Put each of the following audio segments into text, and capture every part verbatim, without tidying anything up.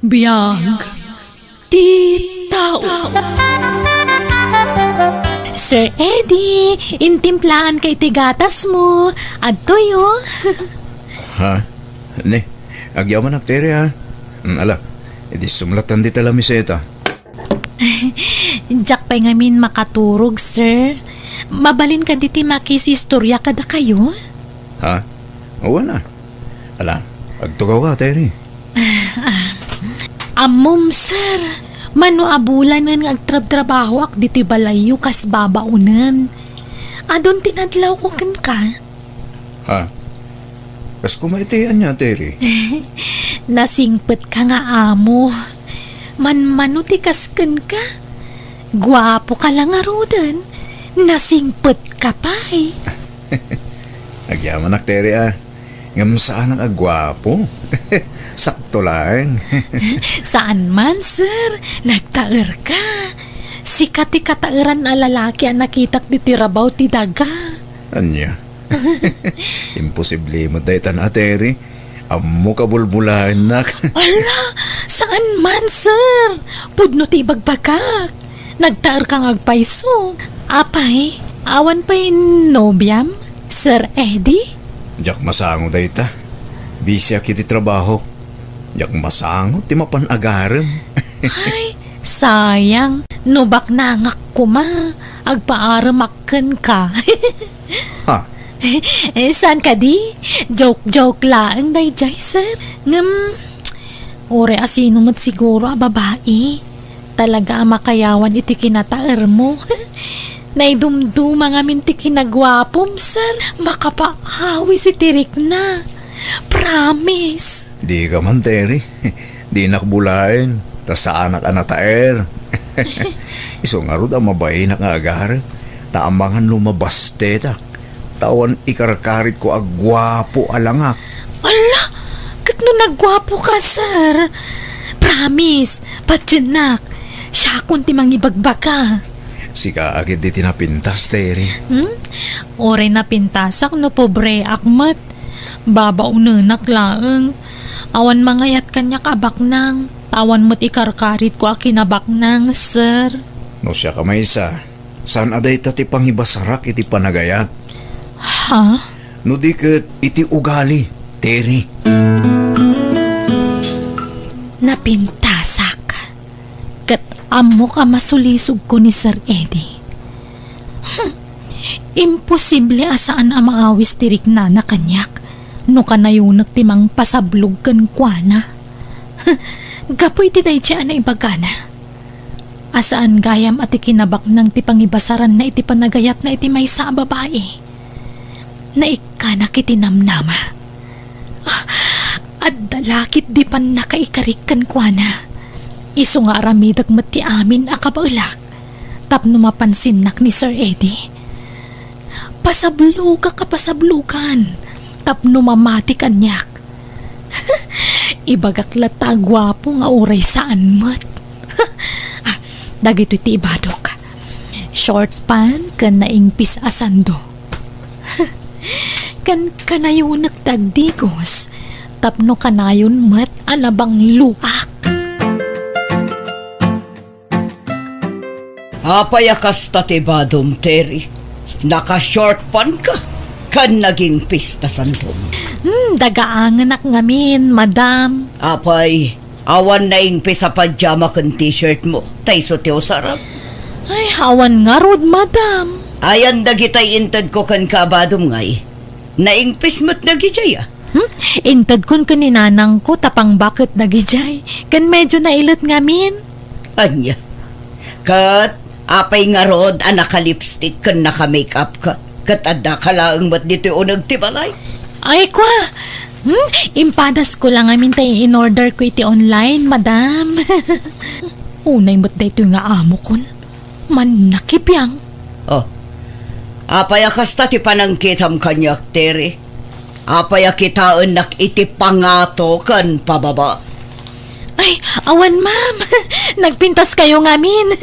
Biag ti tao. Sir Eddie, intimplaanka iti gatasmo. Adtoy, o. Ha? Ne, agyamanak, Tere, ha? Mm, ala, idi sumlatan dita lamiseta. Diak pay ngamin makaturog, sir. Mabalin kadi ti makisistoria kadakayo? Ha? Awan a. Ala, agtugaw ka, Tere. Ammom, sir, mano a bulanen nga agtrabtrabahoak ditoy balayyo kas babaonen. Adun ti nadlawko kenka. Ha? Kas kuma iti ania, Tere? Nasingpetka nga amo. Manmano ti kas kenka? Guapoka la ngaruden. Nasingpetka pay. Agyamanak, Tere, a. Ngem saanak a guapo. Sakto laeng. Saan man, sir. Nagtaerka. Sika ti kataeran a lalaki a nakitak ditoy rabaw ti daga. Ania? Imposible met daytan, a, Tere. Ammok a bulbulaennak. Ala, saan man, sir. Pudno ti ibagbagak. Nagtaerka nga agpayso. Apay, awan pay nobiam, Sir Eddie? Diak masango dayta. Busyak iti trabaho. Diak masango ti mapan agarem. Ay, sayang. No baknangak koma, agpaaremak kenka. Ha? Eh, saan kadi? Joke-joke laeng daydiay, sir. Ngem, uray a sino met siguro a babai, talaga a makayawan iti kinataermo. Naidumduma ngamin ti kinaguapom, sir. Makapaawis iti rikna. Promise. Dika man, Tere. Dinak bulaen, ta saanak a nataer. Isu ngarud a mabainak nga agarem, ta amangan no mabastetak, ta awan ikarkaritko a guapo a langak. Ala, ket no nagguapoka, sir? Promise, patiennak, siakon ti mangibagbaga. Sika agid ti napintas, Tere. Hmm? Uray napintasak no pobreak met. Babaonenak laeng. Awan mangayat kaniak a baknang. Awan met ikarkaritko a kinabaknang, sir. No siak a maysa, saan a dayta ti pangibasarak iti panagayat? Ha? No di ket iti ugali, Tere. Napintasak. Ket ammok a masulisogko ni Sir Eddie. Hmm. Imposible a saan a maawis ti riknana kaniak no kanayonek ti mangpasablog kenkuana. Gapu iti daydiay a naibagana, a saan gayam a ti kinabaknang ti pangibasaranna iti panagayatna iti maysa a babai. Naikkanak iti namnama. Ah, adda la ketdi pannakaikarik kenkuana. Isu nga aramidek met ti amin a kabaelak tapno mapansinnak ni Sir Eddie. Pasablogak a pasablogan tapno mamati kaniak. Ibagak latta a guapo nga uray saan met. Ah, dagitoy ti ibadok. Short pant ken naingpis a sando. Ken kanayonek ti agdigos tapno kanayon met a nabangloak. Apay a kasta ti badom, Terry? Naka-short pant ka, ken nagingpis ta sandom. Hmm, dagaangenak ngamin, madam. Apay, awan naingpis a pajama ken t-shirt mo, ta isu ti usaram. Ay, awan ngarud, madam. Ayan dagitay intedko kenka a badom ngay. Naingpis met dagijay, a. Hmm? Intedkon ken ni nanangko ta pangbaket dagijay. Ken medyo nailet ngamin. Ania? Ket apay ngarud a naka-lipstick ken naka-makeup ka? Ket addaka laeng met ditoy uneg ti balay? Ay, kua! Hmm? Impadasko la ngamin ta in-order ko iti online, madam. Unay met daytoy nga amokon. Mannakibiang. Oh. Apay a kasta ti panangkitam kaniak, Terry? Apay a kitaennak iti pangato ken pababa? Ay, awan, ma'am. Nagpintaskayo ngamin.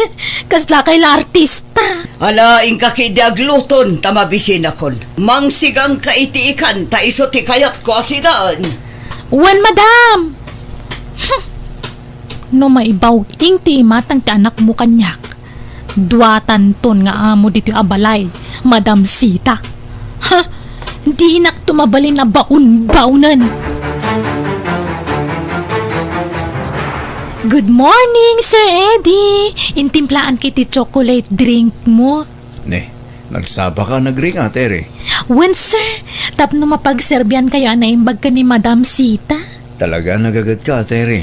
Kaslakay la artista. Ala, inka ketdi agluton ta mabisinakon. Mangsigangka iti ikan ta isu ti kayatko a sidaen. Wen, madam. Hmm. No maibaw-ing ti imatang ti anakmo kaniak, duatanton nga amo ditoy a balay, Madam Sita. Ha? Dinakto mabalin a baon-baonen. Good morning, Sir Eddie! Intimplaanka iti chocolate drink mo. Ne, nagsapa ka, nagring, Ate Ri. Wen, sir, tapno mapagserbiankayo a naimbag ken ni Madam Sita. Talaga, nagagetka, Ate Ri.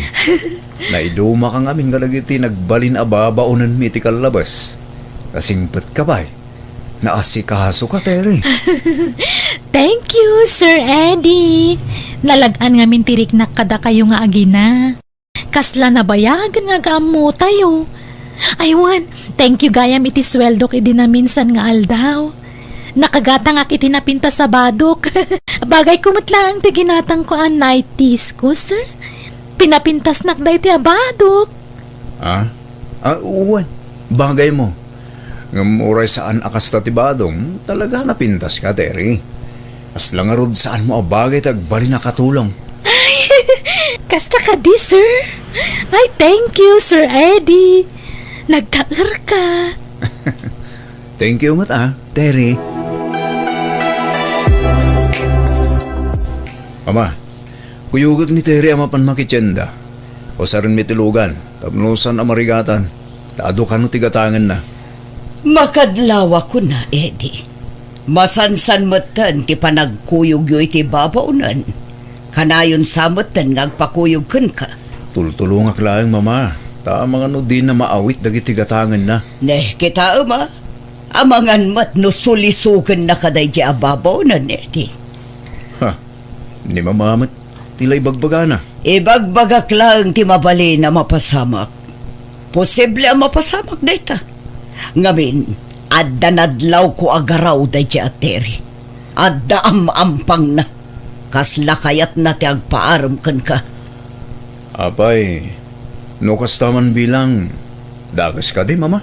Naidumaka ngamin kadagiti nagbalin a babaonenmi iti kallabas. Nasingpetka pay. Naasikasoka, Ate Ri. Thank you, Sir Eddie. Nalag-an ngamin ti riknak kadakayo nga agina. Kasla nabayagen nga agaammotayo. Aywan, thank you gayam iti suweldok idi naminsan nga aldaw. Nakagatangak iti napintas a badok. Bagayko met laeng ti ginatangko a nighties ko, sir. Pinapintasnak daytoy a badok. Ah? Ah, uwan. Bagaymo. Ngem uray saan a kasta ti badom, talaga napintaska, Terry. Kasla ngarud saanmo a bagay ti agbalin a katulong. Ay, kasta kadi, sir? Ay, thank you, Sir Eddie. Nagtaerka. Thank you met, ah, Terry. Ama, kuyogek ni Terry a mapan makitienda. Usarenmi ti lugan, tapno saan a marigatan, ta adu kano ti gatangenna. Makadlawa kuna, Eddie. Masansan metten ti panagkuyogyo iti babaonen. Kanayon sa metten nga agpakuyog kenka. Tultulongak laeng, Mama, ta amangan no dina maawit dagiti gatangenna. Ne, kitaem a. Amangan met no sulisogennaka daydiay a babaonen, Eddie. Ha, ni Mama met ti la ibagbagana. Ibagbagak laeng ti mabalin a mapasamak. Posible a mapasamak dayta. Ngamin, adda nadlawko a garaw daydiay a Terry. Adda am-ampangna. Kasla kayatna ti agpaarem kenka. Apay, no kasta man bilang, dakes kadi, Mama?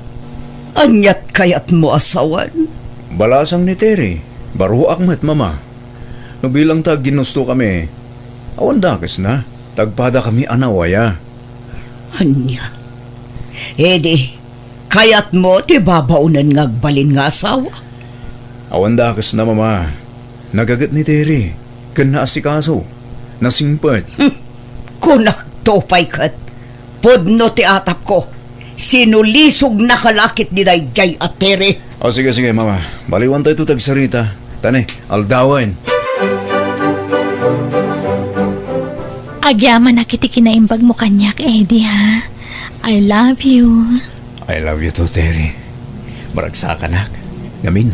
Aniat kayatmo a sawen? Balasang ni Terry, baruak met, Mama. No bilang ta aginustokami, awan dakesna, ta agpadakami a nawaya. Ania? Idi, kayatmo ti babaonen nga agbalin nga asawa? Awan dakesna, Mama. Nagaget ni Terry, ken naasikaso. Nasingpet. Hmm. Kunakto pay ket, pudno ti atapko. Sinulisognaka la ket ni daydiay a Terry. O, sige, sige, Mama. Baliwantayto ti agsarita. Ta ne, aldawen. Agyamanak iti kinaimbagmo kaniak, Eddie, ha? I love you. I love you too, Terry. Maragsakanak. Ngamin,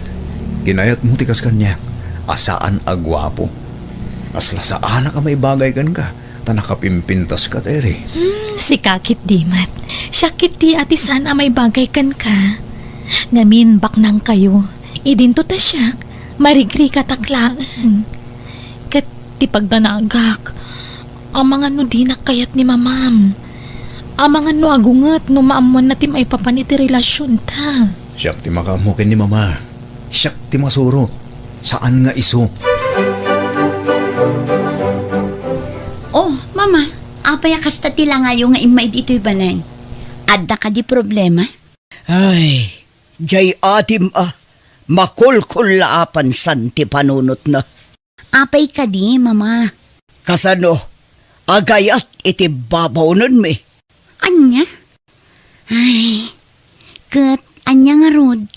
kinayatmo ti kas kaniak a saan a guapo. Kasla saanak a maibagay kenka, ta nakapimpintaska, Terry. Hmm, sika ketdi met. Siak ketdi a ti saan a maibagay kenka. Ngamin, baknangkayo. Idinto ta siak, marigrigatak laeng. Ket ti pagdanagak, amangan no dinak kayat ni Mamam. Amangan no agunget no maammoanna ti maipapan iti relasionta. Siak ti makaammo ken ni Mama. Siak ti masuro. Saan nga isu. Oh, Mama, apay a kasta ti langayo nga immay ditoy balay? Adda kadi problema? Ay, jay adim a makulkullaapan san ti panunotna. Apay kadi, Mama? Kasano? Agayat iti babaonenmi? Ania? Ay, ket ania ngarud?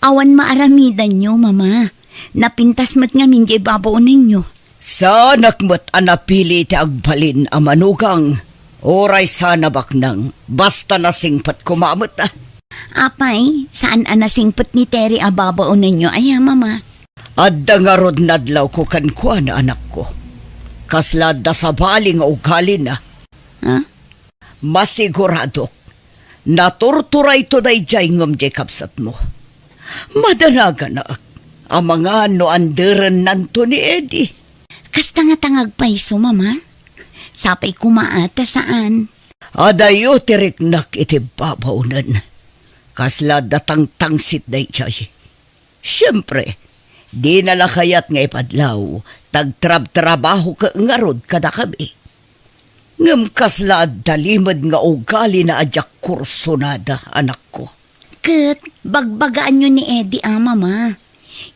Awan maaramidanyo, Mama. Napintas met ngamin diay babaonenyo. Saanak met a napili ti agbalin a manugang. Uray sana baknang, basta nasingpet koma met, a. Apay, saan a nasingpet ni Terry a babaonenyo aya, Mama? Adda ngarud nadlawko kenkuana, anakko. Kasla adda sabali nga ugalina. Ha? Masiguradok, naturturayto daydiay ngem diay kabsatmo. Madanaganak, amangan no anderennanto ni Eddie. Kasta ngata nga agpayso, Mama? Sapay koma a ta saan. Adayo ti riknak iti babaonen. Kasla adda tangtangsit daydiay. Siempre, dina la kayat nga ipadlaw, ta agtrabtrabahoka ngarud kadakami. Ngem kasla adda limed nga ugalina a diak kursunada, anakko. Ket bagbagaanyo ni Eddie a, Mama.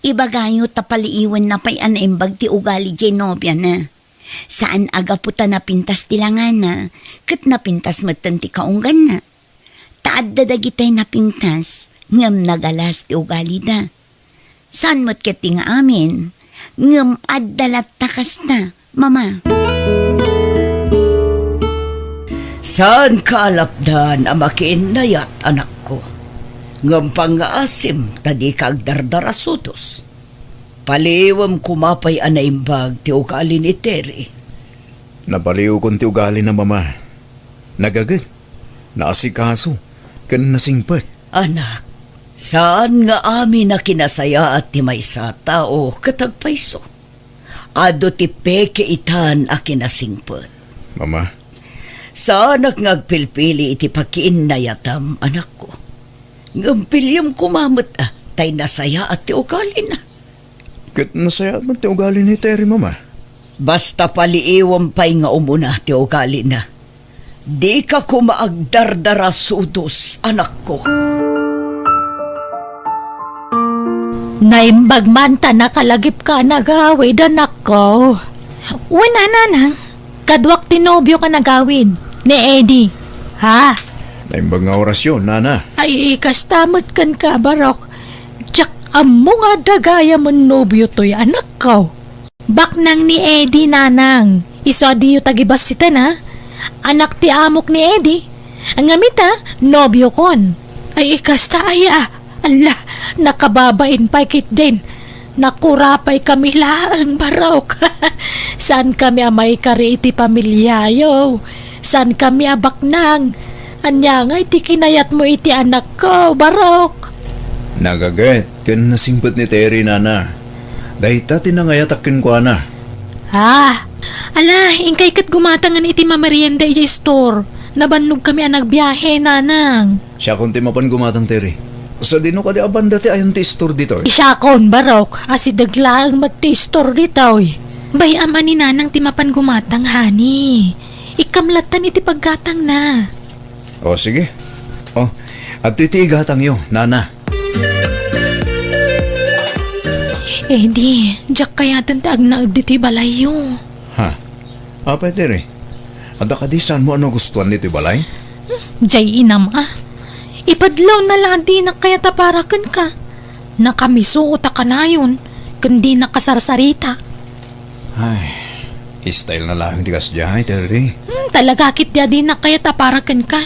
Ibagayo ta paliiwenna pay a naimbag ti ugali diay nobiana. Saan a gapu ta napintas ti langana, ket napintas metten ti kaungganna. Ta adda dagitay napintas, ngem nagalas ti ugalida. Saan met ket ti nga amin, ngem adda latta kasta, Mama. Saanka a lapdan a makiinnayat, anakko. Ngem pangngaasim ta dika agdardarasudos. Paliiwem koma pay a naimbag ti ugali ni Terry. Napaliiwkon ti ugalina, Mama. Nagaget, naasikaso, ken nasingpet. Anak, saan nga amin a kinasayaat ti maysa a tao ket agpayso. Adu ti peke itan a kinasingpet. Mama. Saanak nga agpilpili iti pakiinnayatam, anakko. Ngem piliem koma met, a, tay nasayaat ti ugalina. Ket nasayaat met ti ugali ni Terry, Mama. Basta paliiwem pay nga umuna ti ugalina. Dika koma agdardarasudos, anakko. Naimbag man ta nakalagipka a nagawid, anakko. Wen a, Nanang, kaduak ti nobio a nagawid, ni Eddie. Ha? Naimbag nga orasyon, Nana. Ay, kasta met kenka, Barok. Diak ammo nga adda gayam a nobio toy, anakko. Baknang ni Eddie, Nanang. Isu a diyo tagibassitan, a. Anak ti amok ni Eddie. Ngem ita, nobiokon. Ay, kasta aya. Alla, nakababain pay ketdin. Nakura pay kami laeng, Barok. Saan kami a maikari iti pamiliayo. Saan kami a baknang. Ania ngay ti kinayatmo iti anakko, Barok? Nagaget ken nasingpet ni Terry, Nana. Dayta ti nangayatak kenkuana. Ah, ala, inkay ket gumatangen iti mamerienda idiay store. Nabannog kami a nagbiahe, Nanang. Siakon ti mapan gumatang, Terry. Sadino kadi a banda ti ayan ti store ditoy? Siakon, Barok, asideg laeng met ti store ditoy. Bay-am a ni Nanang ti mapan gumatang, honey. Ikam lattan iti paggatangna. O, sige. O, adtoy ti igatangyo, Nana. Eddie, diak kayaten ti agnaed ditoy balayyo. Ha? Apay, Terry? Adda kadi saanmo a nagustuan ditoy balay? Hmm, jay inam, a. Ipadlawna la a dinak kayat a para kenka. Nakamisuot a kanayon, ken dinak kasarsarita. Ay, style na laeng ti kasdiay, Terry. Hmm, talaga ketdi a dinak kayat a para kenka.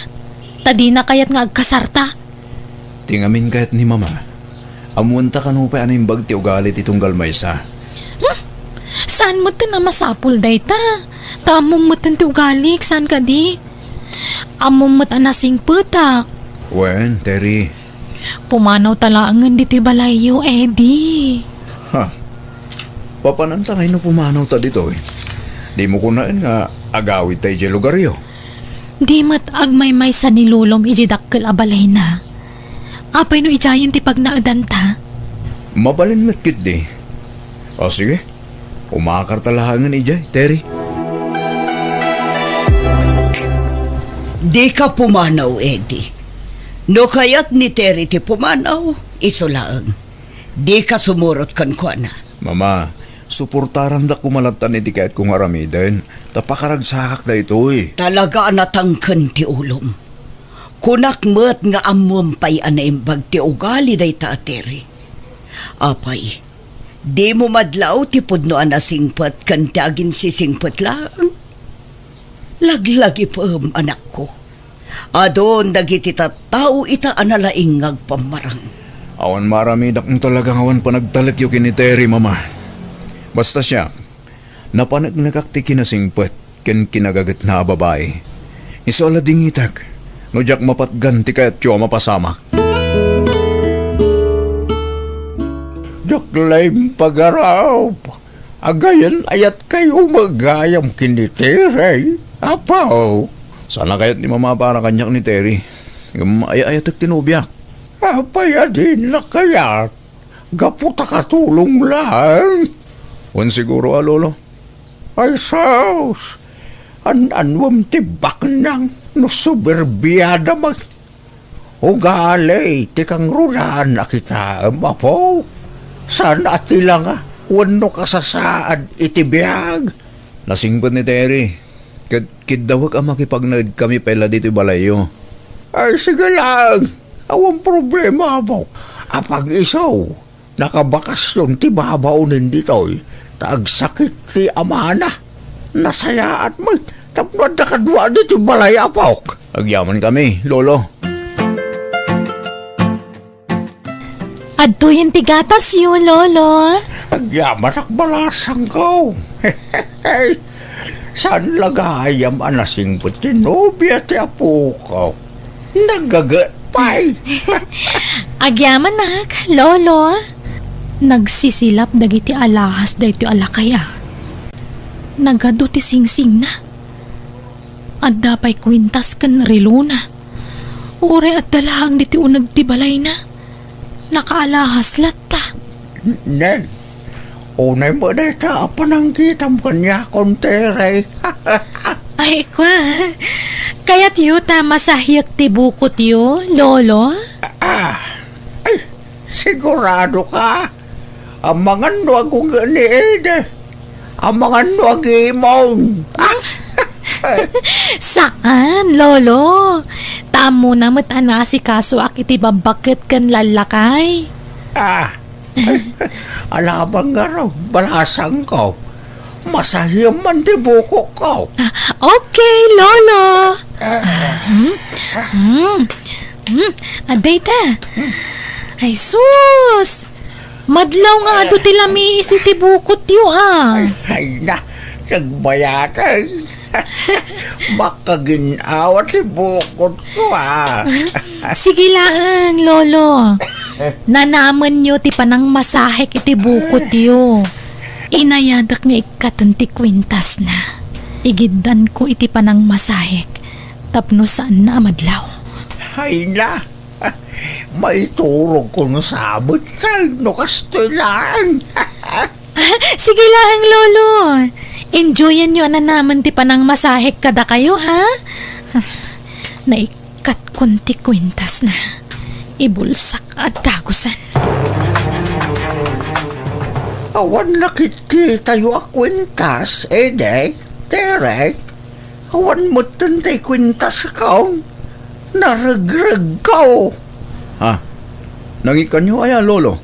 Ta dinak kayat nga agkasarta. Ti ngamin kayat ni Mama, ammoenta kano pay a naimbag ti ugali ti tunggal maysa. Hmm? Saan metten a masapul dayta? Ta ammom metten ti ugalik, saan kadi? Ammom met a nasingpetak. Wen, Terry. Pumanawta laengen ditoy balayyo, Eddie. Ha? Papananta ngay no pumanawta ditoy? Dimo kunaen nga agawidta idiay lugaryo? Di met agmaymaysa ni Lolom idiay dakkel a balayna. Apay no idiayen ti pagnaedanta? Mabalin met ketdi. O, sige. Umakarta laengen idiay, Terry. Dika pumanaw, Eddie. No kayat ni Terry ti pumanaw, isu laeng. Dika sumurot kenkuana. Mama, suportarandak koma lattan iti kayatko nga aramiden, ta pakaragsakak daytoy. Talaga a natangken ti ulom. Kunak met nga ammom pay a naimbag ti ugali dayta a Terry. Apay, dimo madlaw ti pudno a nasingpet ken ti aginsisingpet laeng? Laglagipem, anakko. Adun dagiti tattao ita a nalaing nga agpammarang. Awan maaramidak no talaga nga awan panagtalekyo ken ni Terry, Mama. Basta siak, napaneknekak ti kinasingpet ken kinagagetna a babai. Isu a la dingitek no diak mapatgan ti kayatyo a mapasamak. Diak la impagarup. Agayan-ayatkayo met gayam ken ni Terry, Apo. Saan a kayat ni Mama a para kaniak ni Terry. Ngem ay-ayatek ti nobiak. Apay a dina kayat? Gapu ta katulong laeng. Wen siguro a, Lolo. Ay, sus! an-annuem ti baknang no suberbiada met. Ugali ti kangrunaan a kitaem, apo. Saan a tilanga wenno kasasaad iti biag. Nasingpet ni Terry, ket kiddawek a makipagnaedkami pay la ditoy balayyo. Ay, sige laeng. Awan problema, apo. Apag-isu, nakabakasyon ti babaonen ditoy, ta agsakit ti amana. Nasayaat met tapno adda kadua ditoy balay, apok. Agyamankami, Lolo. Adtoyen ti gatasyo, Lolo. Agyamanak, balasangko. Saan la gayam a nasingpet ti nobia ti apoko? Nagaget pay. Agyamanak, Lolo. Nagsisilap dagiti alahas daytoy a lakay a. Nagadu ti singsingna. Adda pay kuintas ken relona. Uray adda laeng ditoy uneg ti balayna. Nakaalahas latta. Neng, unay met dayta a panangkitam kaniakon, Tere. Ay, kua. Kayatyo ta masahiek ti bukotyo, Lolo? Ah, ay, sigurado ka? Amangan no agunget ni Ede. Amangan no agimong. Saan, Lolo. Ta ammona met a naasikasoak iti babbaket ken lallakay. Ah, alaman ngarud, balasangko. Masahiam man ti bukokko. Ah, okay, Lolo. Ah, hmm, hmm, hmm. Adda ita. Ay, sus! Madlaw nga adu ti lamiis iti bukotyo, a. Ay, ay na, nagbayatan. Makagin-awa ti bukotko, a. Sige laeng, Lolo. Nanamenyo ti panangmasahek iti bukotyo. Inayadek nga ikkaten ti kuintasna. Igiddanko iti panangmasahek tapno saanna a madlaw. Ay na, maiturogko no sabet no kastoy laeng. Sige laeng, Lolo. Enjoyanyo a nanamen ti panangmasahek kadakayo, ha? Naikkatkon ti kuintasna. Ibulsak a dagusen. Awan nakitkitayo a kuintas, Ede, Tere. Awan metten ti kuintasko. Naregregko. Ha? Nangikkanyo aya, Lolo?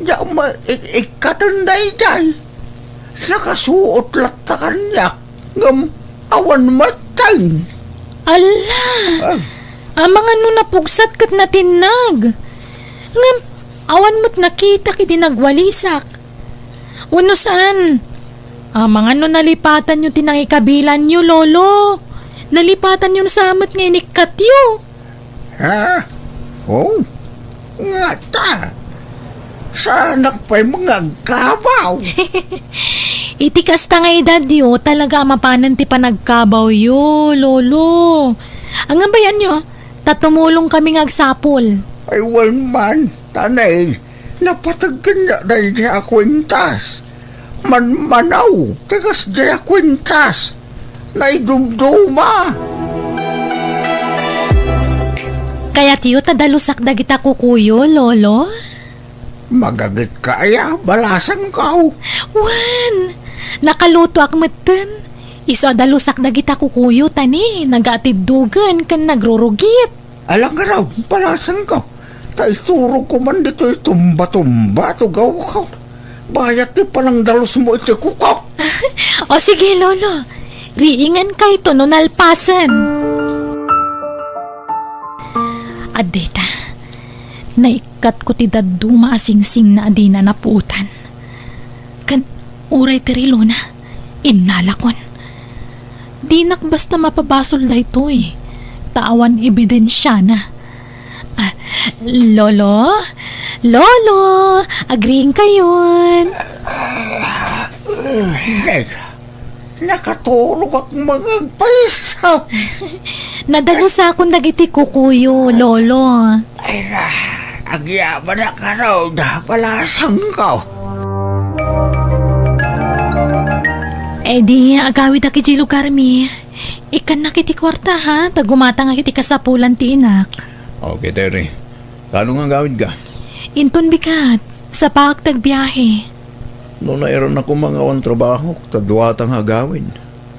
Diak ma-, ik-, ikkaten daydiay. Nakasuot latta kaniak, ngem awan metten. Alla! Ah. Amangan no napugsat ket natinnag. Ngem awan met nakitak idi nagwalisak. Wenno saan? Amangan no nalipatanyo ti nangikabilanyo, Lolo. Nalipatanyo sa met nga inikkatyo. Ha? Oh? Ngata? Saanak pay mangagkabaw? Iti kasta nga edadyo, talaga a mapanen ti panagkabawyo, Lolo. Anggabayanyo, ta tumulong kami nga agsapul. Ay, wen man, tanay. Napateg kaniak daydiay a kuentas. Manmanaw ti kasdiay a kuentas. Naidumduma. Kayatyo ta dalusak dagita kukuyo, Lolo? Magagetka aya, balasangko? Wen, nakalutoak metten. Isu a dalusak dagita kukuyo, ta ni, nagatiddogen ken nagrurugit. Ala ngarud, balasangko. Ta isurogko man ditoy tumba-tumba, tugawko. Bayat ti panangdalusmo iti kukok. O sige, Lolo. Riingan kayto no nalpasen. Addeta, naikkatko ti dadduma a singsingna a dina napuotan. Ken uray ti relona, innalakon. Dinak basta mapabasol daytoy, ta awan ebidensiana. Ah, Lolo? Lolo! Agriingkayon! Ay, nakaturogak nga agpayso. Nadalusakon dagiti kukuyo, Lolo. Ay na, agyamanak ngarud, balasangko. Eh di, agawidak iti lugarmi. Ikkannak iti kuarta, ha? Ta gumatangak iti kasapulan ti inak. Okay, Terry. Kaano nga agawidka? Inton bigat, sapaak ti agbiahe. No nairnak koma nga awan trabahok, ta duata nga agawid.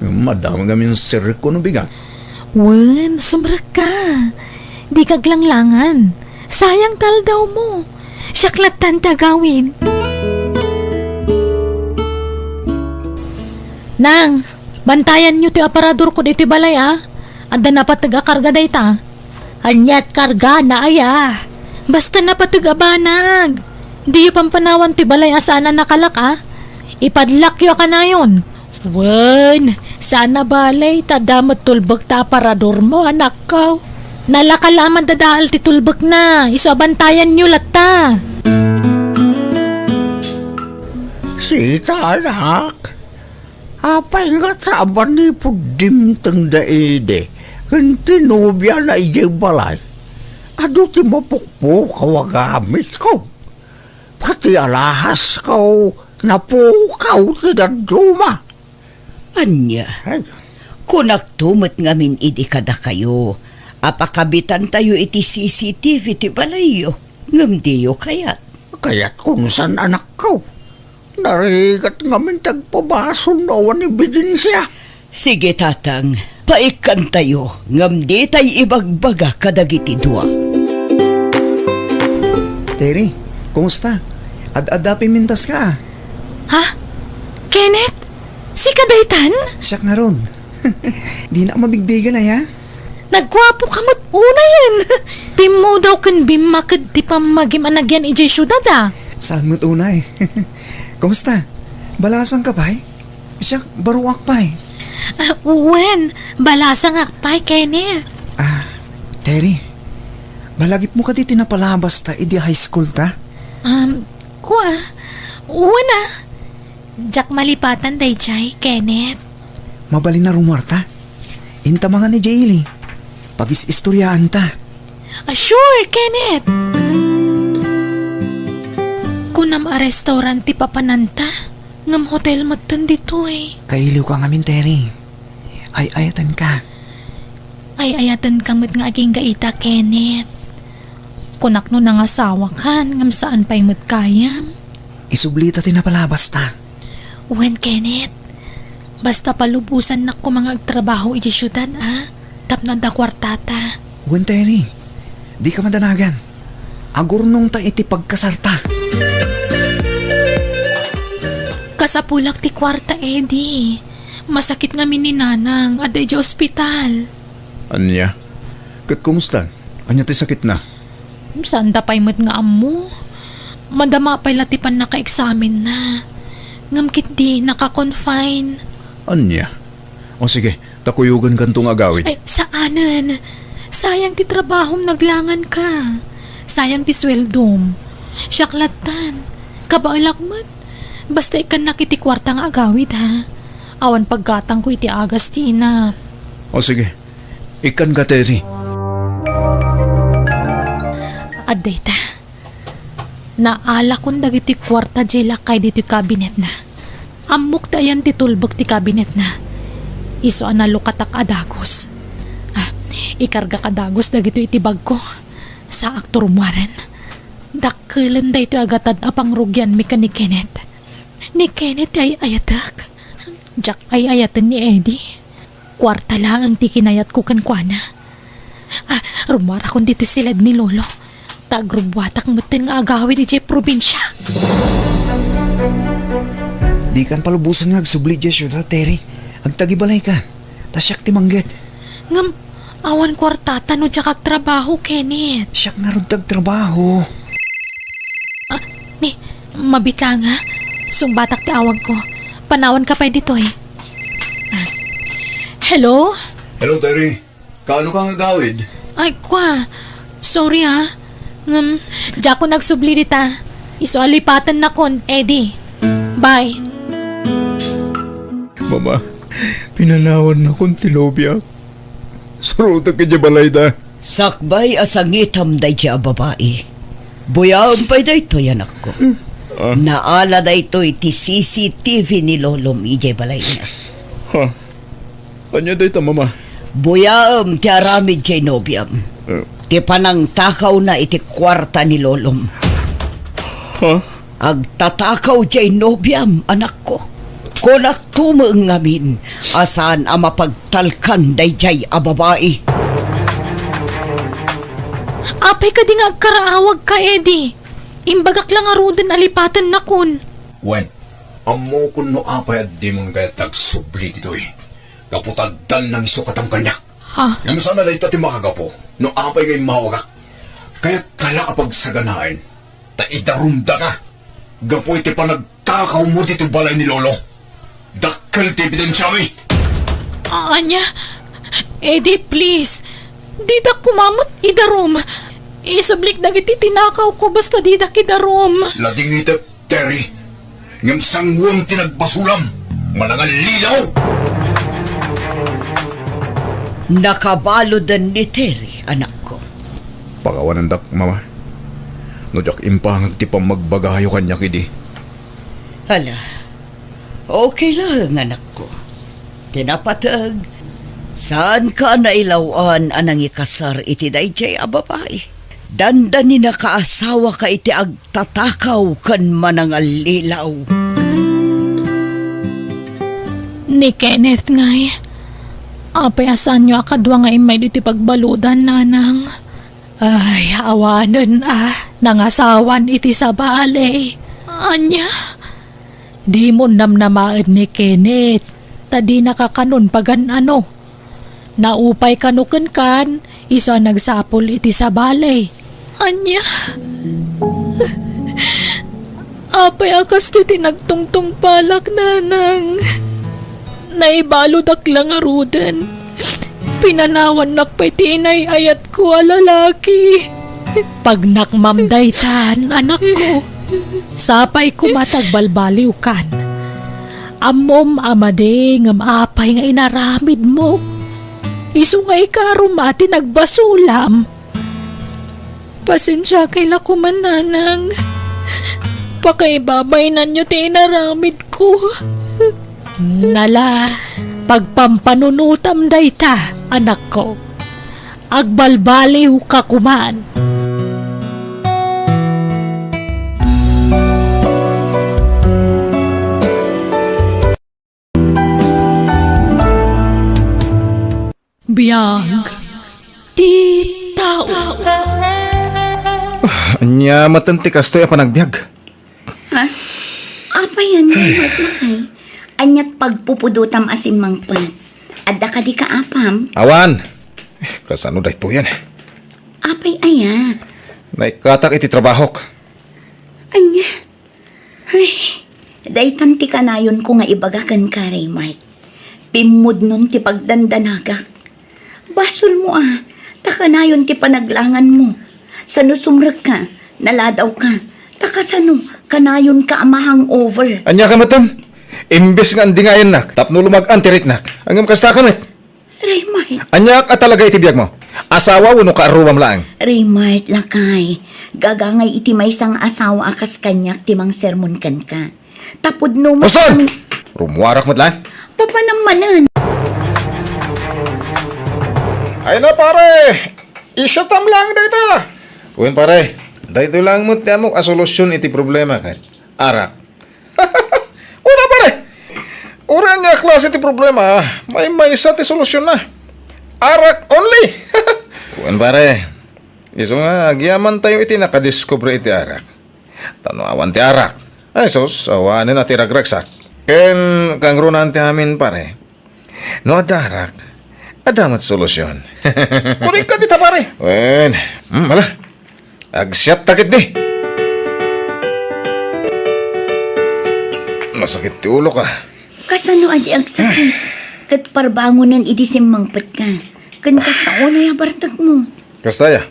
Madamag amin sirrek ko no bigat. Wen, sumrekka. Dika aglanglangan. Sayang ti aldawmo. Siak lattan ti agawid. Nang, bantayanyo ti aparadorko ditoy balay, a. Adda napateg a karga dayta. Aniat kargana, aya? Basta napateg a banag. Diyo pampanawan ti balay a saan a nakalak, a. Ipadlakyo a kanayon. Wen, saan a bale, ta adda met tulbek ta aparadormo, anakko. Nalaka la a madadael ti tulbekna, isu a bantayanyo latta. Sita, anak, apay nga ta manipud dimteng da idi ken ti nobiana idiay balay? Adu ti mapukpukaw a gamitko. Pati alahasko, napukaw ti dadduma. Ania? Ay. Kunakto met ngamin idi kadakayo a pakabitantayo iti C C T V ti balayyo, ngem diyo kayat. Kayatko no saan, anakko. Narigat ngamin ti agpabasol no awan ebidensia. Sige, Tatang, paikkantayo, ngem ditay ibagbaga kadagiti dua. Terry, kumusta? Ad-adda pimintas ka, a. Ha? Kenneth? Sika daytan? Siak ngarud. Dinak mabigbigan, aya? Nagguapoka met unayen. Pimmudaw ken bimmaked ti pammagim a nagyan idiay siudad, a. Saan met unay? Kumusta? Balasangka pay? Siak, baruak pay. A, wen, balasangak pay, Kenneth. A, Terry, balagipmo kadi ti napalabasta idi high school ta? Um, kua, wen a. Diak malipatan daydiay, Kenneth. Mabalin a rumuarta. Inta mangan idiay ili. Pagis-istoriaanta. A, sure, Kenneth! Kunam a restaurant ti papananta, ngem hotel metten ditoy. Kailiwka ngamin, Terry. Ay-ayatenka. Ay-ayatenka met nga agingga ita, Kenneth. Kunak no nangasawakan, ngem saan pay met gayam. Isublita ti napalabasta. Wen, Kenneth. Basta palubosannak koma nga agtrabaho idiay siudad, a, tapno adda kuartata. Wen, Terry. Dika madanagan. Agurnongta iti pagkasarta. Kasapulak ti kuarta, Eddie. Masakit ngamin ni Nanang, adda idiay ospital. Ania? Ket kumusta? Ania ti sakitna? Saanda pay met nga ammo. Madama pay la ti pannakaeksamenna. Ngem ketdi naka-confine. Ania? O sige, ta kuyogankanto nga agawid. Ay, saanen. Sayang ti trabahom, naglanganka. Sayang ti sueldom. Siak lattan. Kabaelak met. Basta ikkannak iti kuarta nga agawid, ha? Awan paggatangko iti agas ti ina. O sige, ikkanka, Terry. Adda ita. Naalakon dagiti kuarta diay lakay ditoy kabinetna. Ammok ti ayan ti tulbek ti kabinetna. Isu a nalukatak a dagus. A, ikargak a dagus dagitoy iti bagko. Saakto rumuaren. Dakkelen daytoy a gatad a pangrugianmi ken ni Kenneth. Ni Kenneth ti ay-ayatek. Diak ay-ayaten ni Eddie. Kuarta laeng ti kinayatko kenkuana. A, rumuarakon ditoy siled ni Lolo. Ta agrubbuatak metten nga agawid idiay probinsia. Dikan palubosan nga agsubli idiay siudad, Terry. Agtagibalayka. Ta siak ti mangget. Ngem, awan kuartata no diak agtrabaho, Kenneth. Siak ngarud ti agtrabaho. A, ni, mabitlang, a. Sungbatak ti awagko. Panawanka pay ditoy. A. Hello? Hello, Terry. Kaano ka nga agawid? Ay, kua. Sorry, a. Ngem, diakon agsubli dita. Isu a lipatennakon, Eddie. Bye. Mama, pinanawannakon ti nobiak. Surotek idiay balayda. Sakbay a sangitam daydiay a babai. Buyaem pay daytoy, anakko. Ah. Naala daytoy ti C C T V ni Lolom idiay balayna. Ha? Ania dayta, Mama? Buyaem ti aramid diay nobiam. Eh. Ti panangtakawna iti kuarta ni Lolom. Ha? Agtatakaw diay nobiam, anakko. Kunak tumo ngamin a saan a mapagtalkan daydiay a babai. Apay kadi nga agkaraawagka, Eddie? Imbagak la ngaruden a lipatennakon. Wen, ammokon no apay a dimon kayat agsubli ditoy. Gapu ta addannang isu kadam kaniak. Ha? Ngem saan a dayta ti makagapu no apay nga immawagak. Kayatka la a pagsaganaen ta idarumdaka gapu iti panagtakawmo ditoy balay ni Lolo. Dakkel ti ebidensiami. Ania? Eddie, please. Didak koma met idarum. Isublik dagiti tinakawko basta didak idarum. Ladingitek, Terry. Ngem sanguem ti nagbasulam. Manangallilaw! Nakabaluden ni Terry, anakko. Pakawanendak, Mama. No diak impangag ti pammagbagayo kaniak idi. Hala, okay laeng, anakko. Ti napateg, saanka a nailaw-an a nangikasar iti daydiay a babai. Dandani nakaasawaka iti agtatakaw ken manangallilaw. Ni Kenneth ngay, apay a saanyo a kadua nga immay ditoy pagbaludan, nanang? Ay, awanen a, nangasawan iti sabali. Ania? Dimon namnamaen ni Kenneth, ta dinaka kanon pagan-ano. Naupay kano kenkan, isu a nagsapul iti sabali. Ania? Apay a kastoy ti nagtungtungpalak, nanang? Naibaludak la ngaruden. Pinanawannak pay ti inay-ayatko a lalaki. Pagnakmam daytan, anakko. Sapay koma ta agbalbaliwkan. Ammom a madi ngem apay nga inaramidmo. Isu nga ikarom a ti nagbasulam. Pasensiakay la koma, nanang. Pakaibabainanyo ti inaramidko. Nala, pagpampanunotam dayta, anakko. Agbalbaliwka koman. Biag ti tao. Ah, ania met ti kastoy a panagbiag? Ha? Apay, ania met lakay? Aniat pagpupudotam a simmangpet? Adda kadi kaapam? Awan. Eh, kasano daytoyen? Apay aya? Naikkatak iti trabahok. Ania? Ay, daytan ti kanayonko nga ibaga kenka, Raymart. Pimmudnon ti pagdandanagak. Basolmo a, ta kanayon ti panaglanganmo. Sano sumrekka, naladawka, ta kasano, kanayonka a ma-hangover. Ania ka metten? Imbes nga andingayannak tapno lumag-an ti riknak, ngem kasta ka met. Raymart. Aniak a talaga iti biagmo? Asawa wenno kaaruam laeng? Raymart, lakay. Gagangay iti maysa nga asawa a kas kaniak ti mangsermon kenka. Ta pudno met Uson! Kami. Rumuarak met laeng. Papanam manen. Ay na, pare! Isyatam laeng dayta! Wen, pare, daytoy laeng met ti ammok a solusyon iti problema, ket arak. Una, pare! Uray ania a klase ti problema, maymaysa ti solusyonna. Arak only! Wen, pare, isu nga agyamantayo iti nakadiskubre iti arak. Ta no awan ti arak, ay sus, awanen a ti ragragsak. Ken kangrunaan ti amin, pare. No adda arak, adda met solusyon. Kunikka dita, pare. Wen, hmm, ala. Agsiatta ketdi. Nasakit ti ulok, a. Kasano a di agsakit? Ket parbangonen idi simmangpetka. Ken kasta unay a bartekmo. Kasta aya?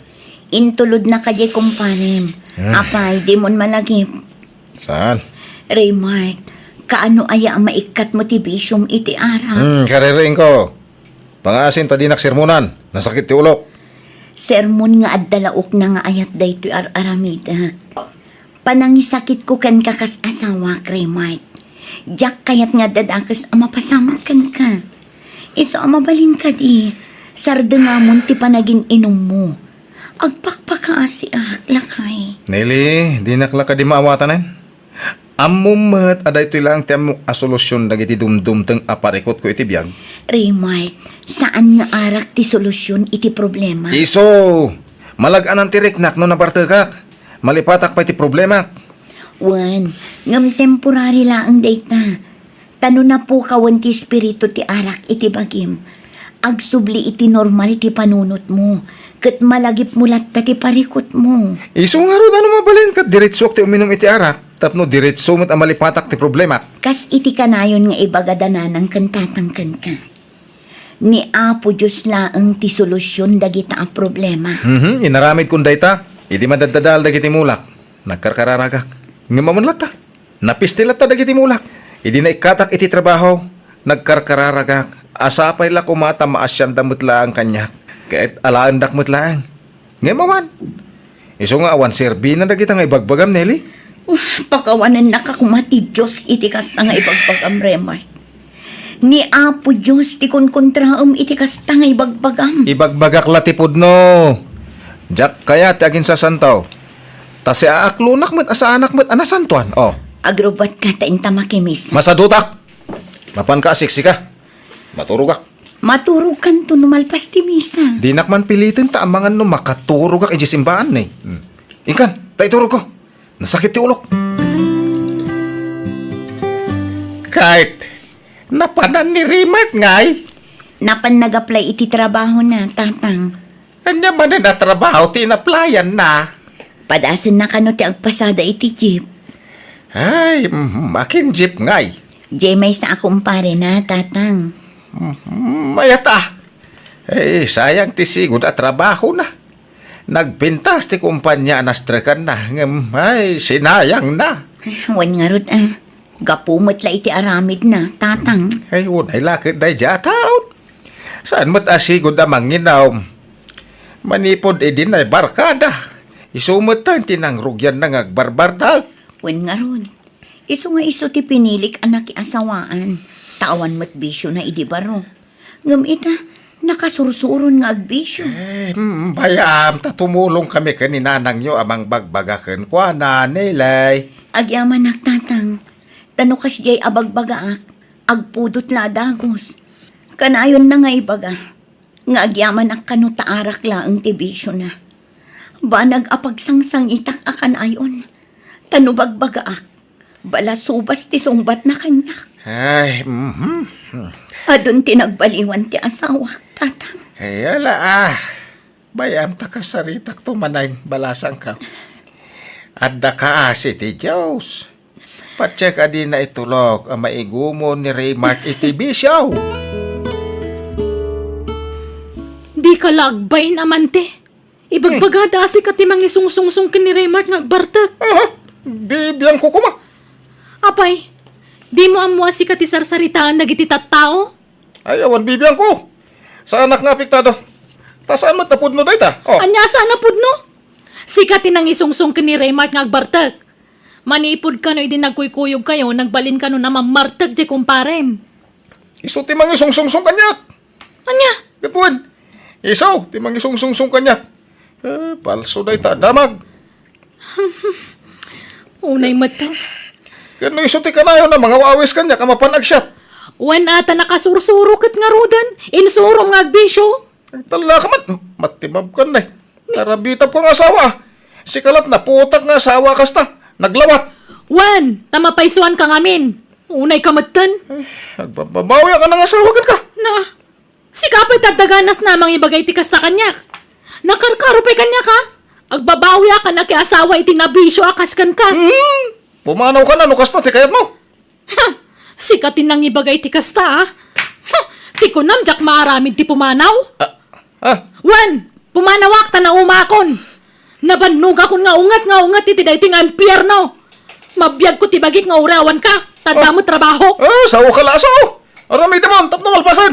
Intulodna kadi, kumparem. Hmm. Apay, dimon malagip. Saan? Raymart, kaano aya a maikkatmo ti bisiom iti arak? Hmm, kaririingko. Pangaasin ta dinak sermonan. Nasakit ti ulok. Sermon nga adda laokna nga ayat daytoy ar-aramidek. Panangisakitko kenka kas asawak, Raymart. Diak kayat nga adda dakes a mapasamak kenka. Isu a mabalin kadi, sardengamon ti panagin-inummo. Agpakpakaasiak, lakay. Nelly, dinak la kadi maawatanen. Ammom met a daytoy laeng ti ammok a solusion dagiti dumdumteng a parikutko iti biag. Raymart, saan nga arak ti solusion iti problema. Isu! Malag-anan ti riknak no nabartekak. Malipatak pay ti problemak. Wen, ngem temporary laeng dayta. Ta no napukawen ti espiritu ti arak iti bagim, agsubli iti normal ti panunotmo, ket malagipmo latta ti parikutmo. Isu ngarud a no mabalin ket diretsoak ti uminum iti arak, tapno diretso met a malipatak ti problemak. Kas iti kanayon nga ibagada nanang ken tatang kenka. Ni Apo Dios laeng ti solusion dagita a problema. Mhm, inaramidkon dayta, idi madaddadael dagiti mulak, nagkarkararagak. Ngem awan latta. Napisti latta dagiti mulak. Idi naikkatak iti trabaho, nagkarkararagak. Sapay la koma ta maasianda met laeng kaniak. Ket alaendak met laeng. Ngem awan. Isu nga awan serbina dagita nga ibagbagam, Nelly? Uh, pakawanennaka koma ti Dios iti kasta nga ibagbagam, Raymart. Ni Apo Dios ti kunkontraem iti kasta nga ibagbagam. Ibagbagak la ti pudno. Diak kayat ti aginsasanto. Ta siaaklonak met a saanak met a nasantoan. Oh. Agrubatka ta inta makimisa. Masadutak! Mapanka a siksika. Maturogak. Maturogkanto no malpas ti misa. Dinak man piliten ta amangan no makaturogak idiay simbaan, eh. Hmm. Inkan, ta iturogko. Nasakit ti ulok. Kait, napanan ni Raymart ngay? Napan nag-apply iti trabahona, tatang. Ania manen a trabaho ti inaplayanna? Padasenna kano ti agpasada iti jeep. Ay, mm, akin jeep ngay? Jay maysa a kumparena, tatang. Mm, mayat a. Eh, sayang ti sigud a trabahona. Nagpintas ti kumpanya a nastrekanna, ngem, ay, sinayangna. Wen ngarud, ah. Gapu met la iti aramidna, tatang. Ay, unay la ket daydiay a taon. Saan met a sigud a manginom? Manipud idi naibarkada, isu met ti nangrugianna nga agbarbartek. Wen ngarud, isu nga isu ti pinilik a nakiasawaan, ta awan met bisiona idi baro. Ngem ita, nakasursuron nga agbisio. Eh, mm, bayam, ta tumulongkami ken ni nanangyo a mangbagbaga kenkuana, Nelly. Agyamanak, tatang. Ta no kasdiay a bagbagaak, agpudot la a dagus. Kanayonna nga ibaga, nga agyamanak kano ta arak laeng ti bisiona. Banag a pagsangsangitak a kanayon, ta no bagbagaak, balasubas ti sungbatna kaniak. Ay, mhm. Adun ti nagbaliwan ti asawak, tatang. Ay, ala, ah. Bayam ta kasaritakto manen, balasangka. Adda kaasi ti Dios. Patse ka dina itulok a maigumon ni Raymart iti bisio. Dika la agbain, amante. Ibagbagada a sika ti mangisungsungsong ken ni Raymart nga agbartek. Aha, bibiangko koma. Apay, dimo ammo a sika ti sarsaritaan dagiti tattao? Ay, awan bibiangko. Saanak nga apektado. Ta saan met a pudno dayta? Oh. Ania a saan a pudno? Sika ti nangisungsong ken ni Raymart nga agbartek. Manipud kano idi nagkuykuyogkayo, nagbalin kano a mammartek diay kumparem. Isu ti mangisungsungsong kaniak. Ania? Ket wen, isu ti mangisungsungsong kaniak. Eh, palso dayta a damag. Unay met. Ket no isu ti kanayon a mangawawis kaniak a mapan agsiat. Wen a ta nakasursuro ket ngaruden, insurom nga agbisio. Agtallaka met, matimabkan, eh. Narabitab ko nga asawa. Sika la't naputak nga asawa kasta. Naglawat. Wen, ta mapaysuanka ngamin. Unay ka metten. Eh, agbababawi ka nga asawa kenka. Na, sika pay ti adda ganas a mangibaga iti kasta kaniak. Nakarkaro pay kaniak, ha? Agbabawi a kan akiasawa iti nabisio a kas kenka. Hmm, pumanaw ka na no kasta ti kayatmo. Ha! Sika ti nangibaga iti kasta, a? Ha! Ti kunam, diak maaramid ti pumanaw? Ah, ah. Wen, pumanawak ta naumakon. Nabannogakon nga unget nga unget iti daytoy nga impierno. Mabiagko ti bagik nga uray awanka, ta adda met trabaho. Ah, sao ka la, sao? Aramidemon tapno malpasen.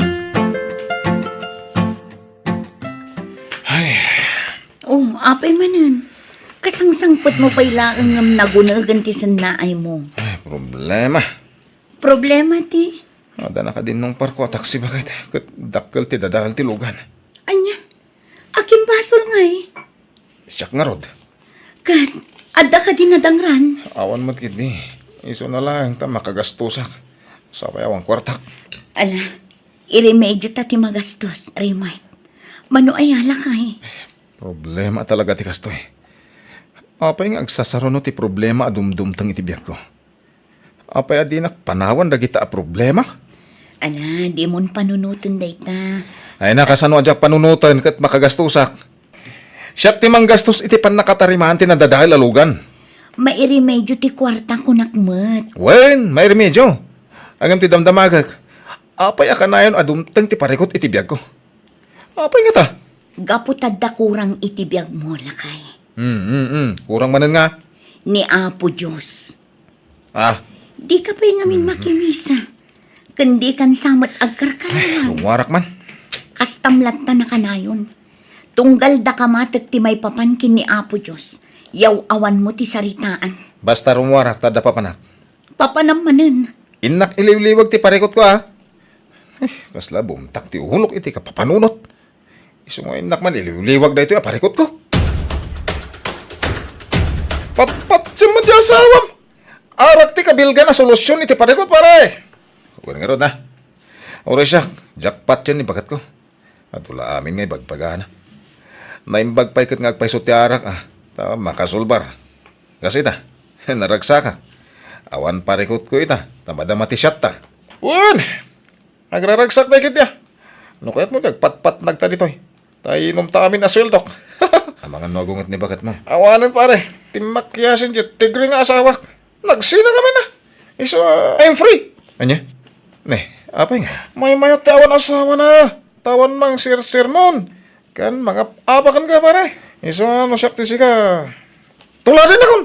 Ay. Oh, apay manen? Kasangsangpetmo pay laeng ngem nagunegen ti sennaaymo. Ay, problema. Problema ti? Adda nakadinnong parko a taksi baket, ket dakkel ti dadael ti lugan. Ania? Akin basol ngay? Siak ngarud. Ket, adda kadi nadangran? Awan met ketdi. Isuna laeng ta makagastosak. Sapay awan kuartak. Ala, iremedio ta ti magastos, Raymart. Mano aya lakay? Problema talaga ti kastoy. Apay nga agsasaruno ti problema a dumdumteng iti biagko? Apay a dinak panawan dagita a problema? Ala, dimon panunoten dayta. Ay, nakasano a diak panunoten ket makagastosak? Siak ti manggastos iti pannakatarimaan ti nadadael a lugan. Mairemedio ti kuarta, kunak met. Wen, mairemedio. Ngem ti damdamagek, apay a kanayon a dumteng ti parikut iti biagko? Apay ngata? Gapu ta adda kurang iti biagmo, lakay. Hmm, hmm, hmm. Kurang manen nga? Ni Apo Dios. Ah. Dika pay ngamin makimisa. Ken dikan sa met agkarkararag. Ay, rumuarak man. Kastam latta nakanayon. Tunggal daka matek ti maipapan ken ni Apo Dios, yaw-awanmo ti saritaan. Basta rumuarak ta adda papanak. Papanam manen. Innak iliwliwag ti parikutko, a. Eh, kasla bumtak ti ulok iti kapapanunot. Isu nga innak man iliwliwag daytoy a parikutko. Patpatiem met ti asawam. Arak ti kabilgan a solusyon iti parikut, pare. Wen ngarud, a. Uray siak, jackpot yan ni baketko. Adu la amin nga ibagbagana. Naimbag pay ket nga agpayso ti arak, a, ta makasulbar. Kas ita, naragsakak. Awan parikutko ita, ta madama ti siatta. Wen! Agraragsak dagiti, a. No kayatmo ti agpatpatnag ta ditoy, ta inumta amin a sueldok. Amangan no agunget ni baketmo. Awanen, pare. Ti makiasin ti tigre nga asawak. Nagsina kami na. Isu, a, I'm free. Ania? Ne, apay nga? Maymayat ti awan asawana. Tawan mangsersermon. Kan mangap-apaken ka, pare. Isu nga no siak ti sika, tuladen akon.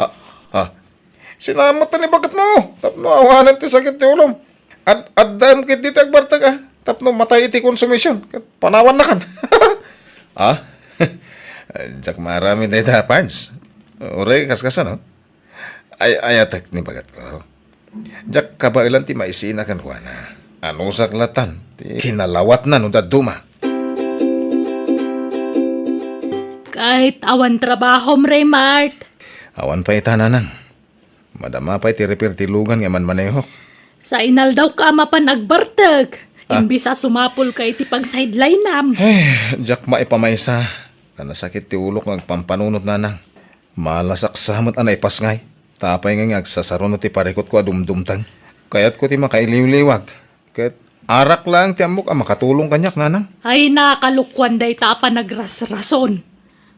Ah, ah. Sinamet ni baketmo. Tapno awanen ti sakit ti ulom. Ad-, addaem ketdi ti agbartek, a. Tapno matay iti konsumision. Ket panawannakan. Ah? Diak maaramid dayta, Pards. Uray, kaskasano? Ay, ayatek ni baketko. Diak kabaelan ti maisina kenkuana. Anusak latan ti kinalawatna no dadduma. Ket awan trabahom, Raymart? Awan pay ita, nanang. Madama pay ti repair ti lugan nga manmanehok. Sa inaldaw ka a mapan agbartek, ah, imbis a sumapul ka iti pagsideline-am. Ay, diak maipamaysa. Ta nasakit ti ulok nga agpampanunot, nanang. Malasak sa met a naipasngay. Ta apay nga, nga agsasaruno ti parikutko a dumdumteng? Kayatko ti makailiwliwag. Ket arak laeng ti ammok a makatulong kaniak, nanang. Ay, nakalokuan dayta a panagrasrason.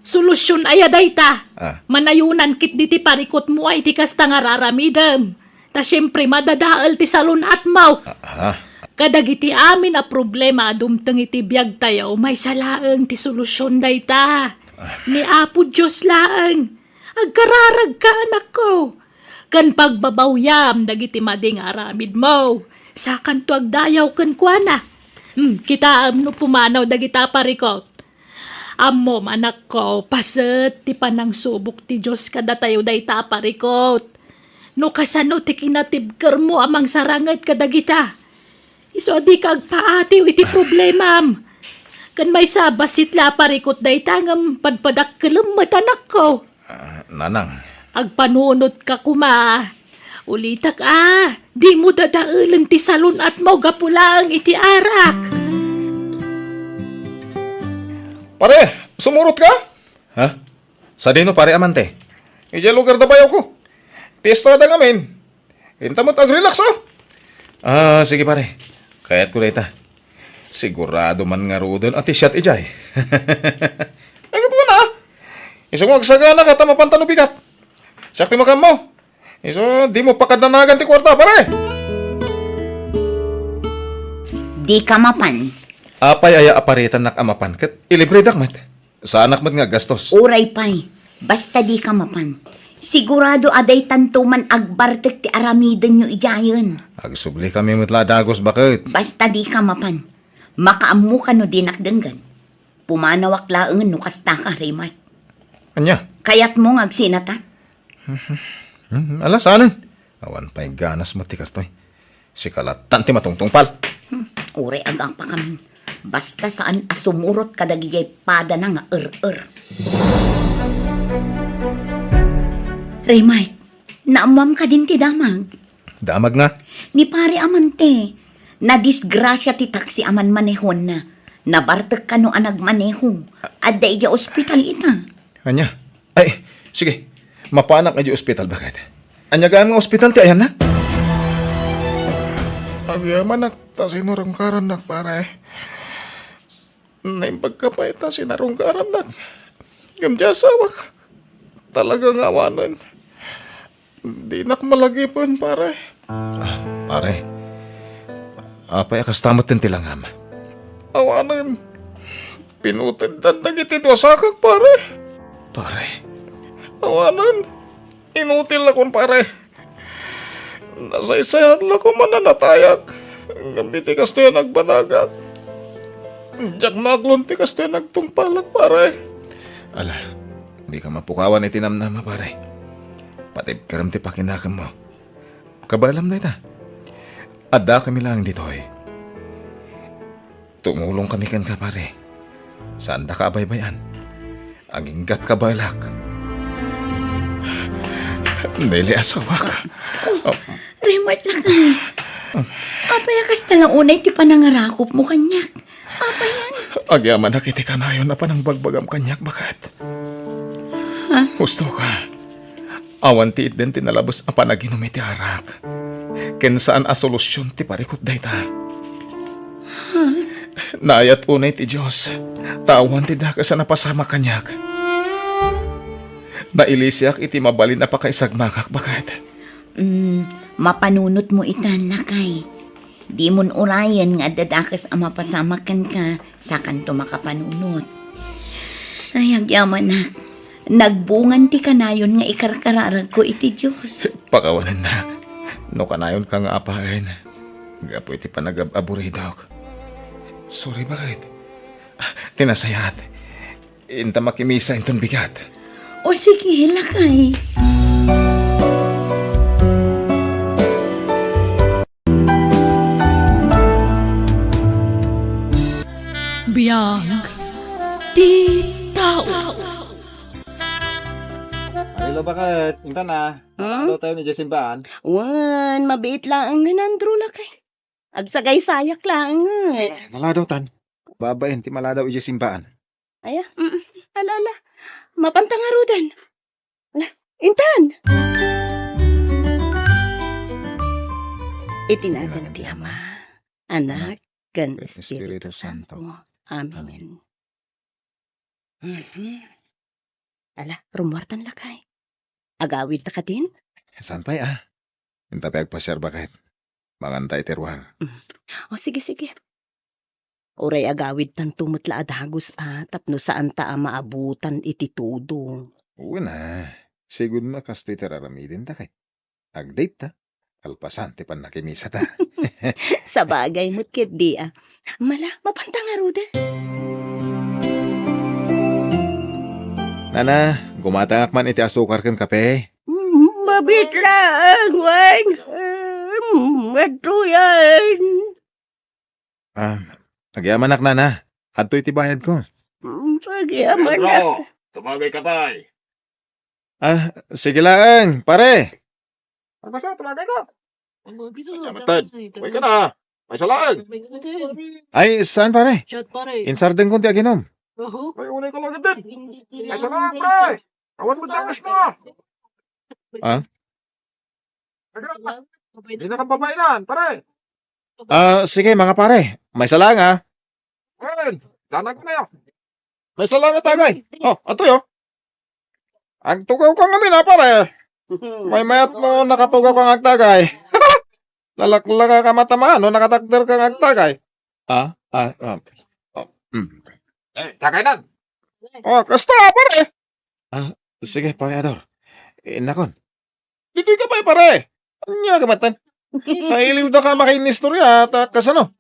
Solusion aya dayta? Ah. Manayonan ketdi ti parikutmo a iti kasta nga raramidem. Ta siempre, madadael ti salun-atmo. Ah, ah. Kadagiti amin a problema a dumteng iti biagtayo, maysa laeng ti solusion dayta. Ah. Ni Apo Dios laeng. Agkararagka, anakko. Ken pagbabawyam dagiti madi nga aramidmo. Sakanto agdayaw kenkuana. Hmm, kitaem no pumanaw dagita a parikut. Ammom, anakko, paset ti panangsubok ti Dios kadatayo dayta a parikut. No kasano ti kinatibkermo a mangsaranget kadagita, isu a dika agpaatiw iti problemam. Ken maysa, bassit la a parikut dayta ngem padpadakkelem met, anakko. Ah, nanang. Agpanunotka koma. Ulitek a, dimo dadaelen ti salun-atmo gapu laeng iti arak. Pare, sumurotka? Ha? Sadino, pare, amante? Idiay lugar da bayawko. Piestada ngamin. Inta met agrelax, a. Ah, sige, pare. Kayatko dayta. Sigurado man ngaruden a ti siat idiay. Ay, gapu na. Isu nga agsagana ka ta mapanta no bigat. Siak ti makaammo. Isu, dimo pakadnanagan ti kuarta, pare. Dika mapan. Apay aya a paritannak a mapan ket ilibredak met? Saanak met nga aggastos. Uray pay, basta dika mapan. Sigurado a daytanto man agbartek ti aramidenyo idiayen. Agsublikami met la a dagus, baket. Basta dika mapan. Makaammokano dinak denggen? Pumanawak laengen no kastaka, Raymart. Ania? Kayatmo nga agsinatan? Hmm, ala, saanen. Awan pay ganas met ti kastoy. Sika lattan ti matungtungpal. Hmm, uray agapakamin. Basta saan a sumurot kadagiti padana nga er-er. Raymart, naammoam kadin ti damag? Damag nga? Ni Pare Amante, nadisgrasia ti taksi a manmanehonna. Nabartek kano a nagmaneho. Adda idiay ospital ita. Ania? Ay, sige. Mapanak idiay ospital, baket. Ania gayam nga ospital ti ayanna? Agyamanak ta sinarungkarannak, pare. Naimbag ka pay ta sinarungkarannak. Ngem ti asawak, talaga nga awanen. Dinak malagipen, pare. Ah, pare. Apay a kasta met ti langam? Awanen. Pinuteddan dagiti duasakak, pare. Pare. Awanen. Inutil lakon, pare. Nasaysayat lakon man a natayak. Ngem iti kastoy a nagbanagak, diak maaklon ti kastoy a nagtungpalak, pare. Ala, dika mapukawan iti namnama, pare. Patibkerem ti pakinakemmo. Kabaelam dayta. Addakami laeng ditoy. Tumulongkami kenka, pare. Saandaka a baybay-an. Aginggatka, balak. Nelly, asawak. Oh, Raymart, lakay. Apay a kasta la unay ti panangarakupmo kaniak? Apayan? Agyamanak iti kanayon a panangbagbagam kaniak, baket. Ha? Husto ka. Awan ti itden ti nalabes a panaginum iti arak. Ken saan a solusion ti parikut dayta. Naayat unay ti Dios, ta awan ti dakes a napasamak kaniak. Nailisiak iti mabalin a pakaisagmakak, baket. Mm, mapanunotmo itan, lakay. Dimon urayen nga adda dakes a mapasamak kenka, sakanto makapanunot. Ay, agyamanak. Nagbungan ti kanayon nga ikarkararagko iti Dios. Pakawanennak no kanayonka nga apaen gapu iti panagab-aburidok. Sorry, baket. Ah, ti nasayaat. Inta makimisa inton bigat. O sige, lakay. Biag ti tao. Hello, baket? Inta na. Hmm? Ano tayo ni Jessimbaan? Wen, mabiit laeng ni Nandro, lakay. Agsagaysayak laeng. Naladaw tan. Babaen ti maladaw idiay simbaan. Aya, mm, ala, ala. Mapanta ngaruden. Ala, intan. Iti nagan ti Ama, Anak, ken Espiritu Santo. Amen. Mhm. Ala, rummuartan lakay. Agawidta kadin? Saan pay, ah? Inta pay agpasiar, baket. Manganta iti ruar. Mm. O, sige, sige. Uray agawidtanto met la a dagus, ah, tapno saanta a maabutan iti tudong. Wen a, sigud no a kastoy ti ar-aramidenta ket agdayta, kalpasan ti pannakimisata. Sabagay met ketdi, ah. Mala, mapanta ngaruden. Nana, gumatangak man iti asukar ken kape. Mm, mabiit laeng, wen. Mm, adtoyen. Ah, agyamanak, nana. Adtoy ti bayadko. Mm, agyamanak. Pedro, tumagayka pay. Ah, sige laeng, pare. Ano ba siya? Tumagayka. Agyamanak. Uy ka na. Maysa laeng. Ay, saan, pare? Shot, pare. Insardengko ti aginom. Oho. Ay, unay ka lang din. Maysa laeng, pre. Awan mo dakas na. Ah? Di na kang babae na, pare. Ah, sige, mga pare. Maysa lang, ah. Wen, danag na. Maysa lang, tagay. Oh, adtoy, oh. Agtugaw ka ngamin, ah, pare. Maymayat no nakatugaw kang agtagay. Nalaklaka ka matamaan no nakatakder kang agtagay. Ah, ah, ah. Oh, mm. Eh, tagay nan. Oh, kasta, pare. Ah, sige, pare Ador. Innakon. Ditoy ka pay, pare. Ania ka met? Nailiwda ka makainistorya, ta kasano?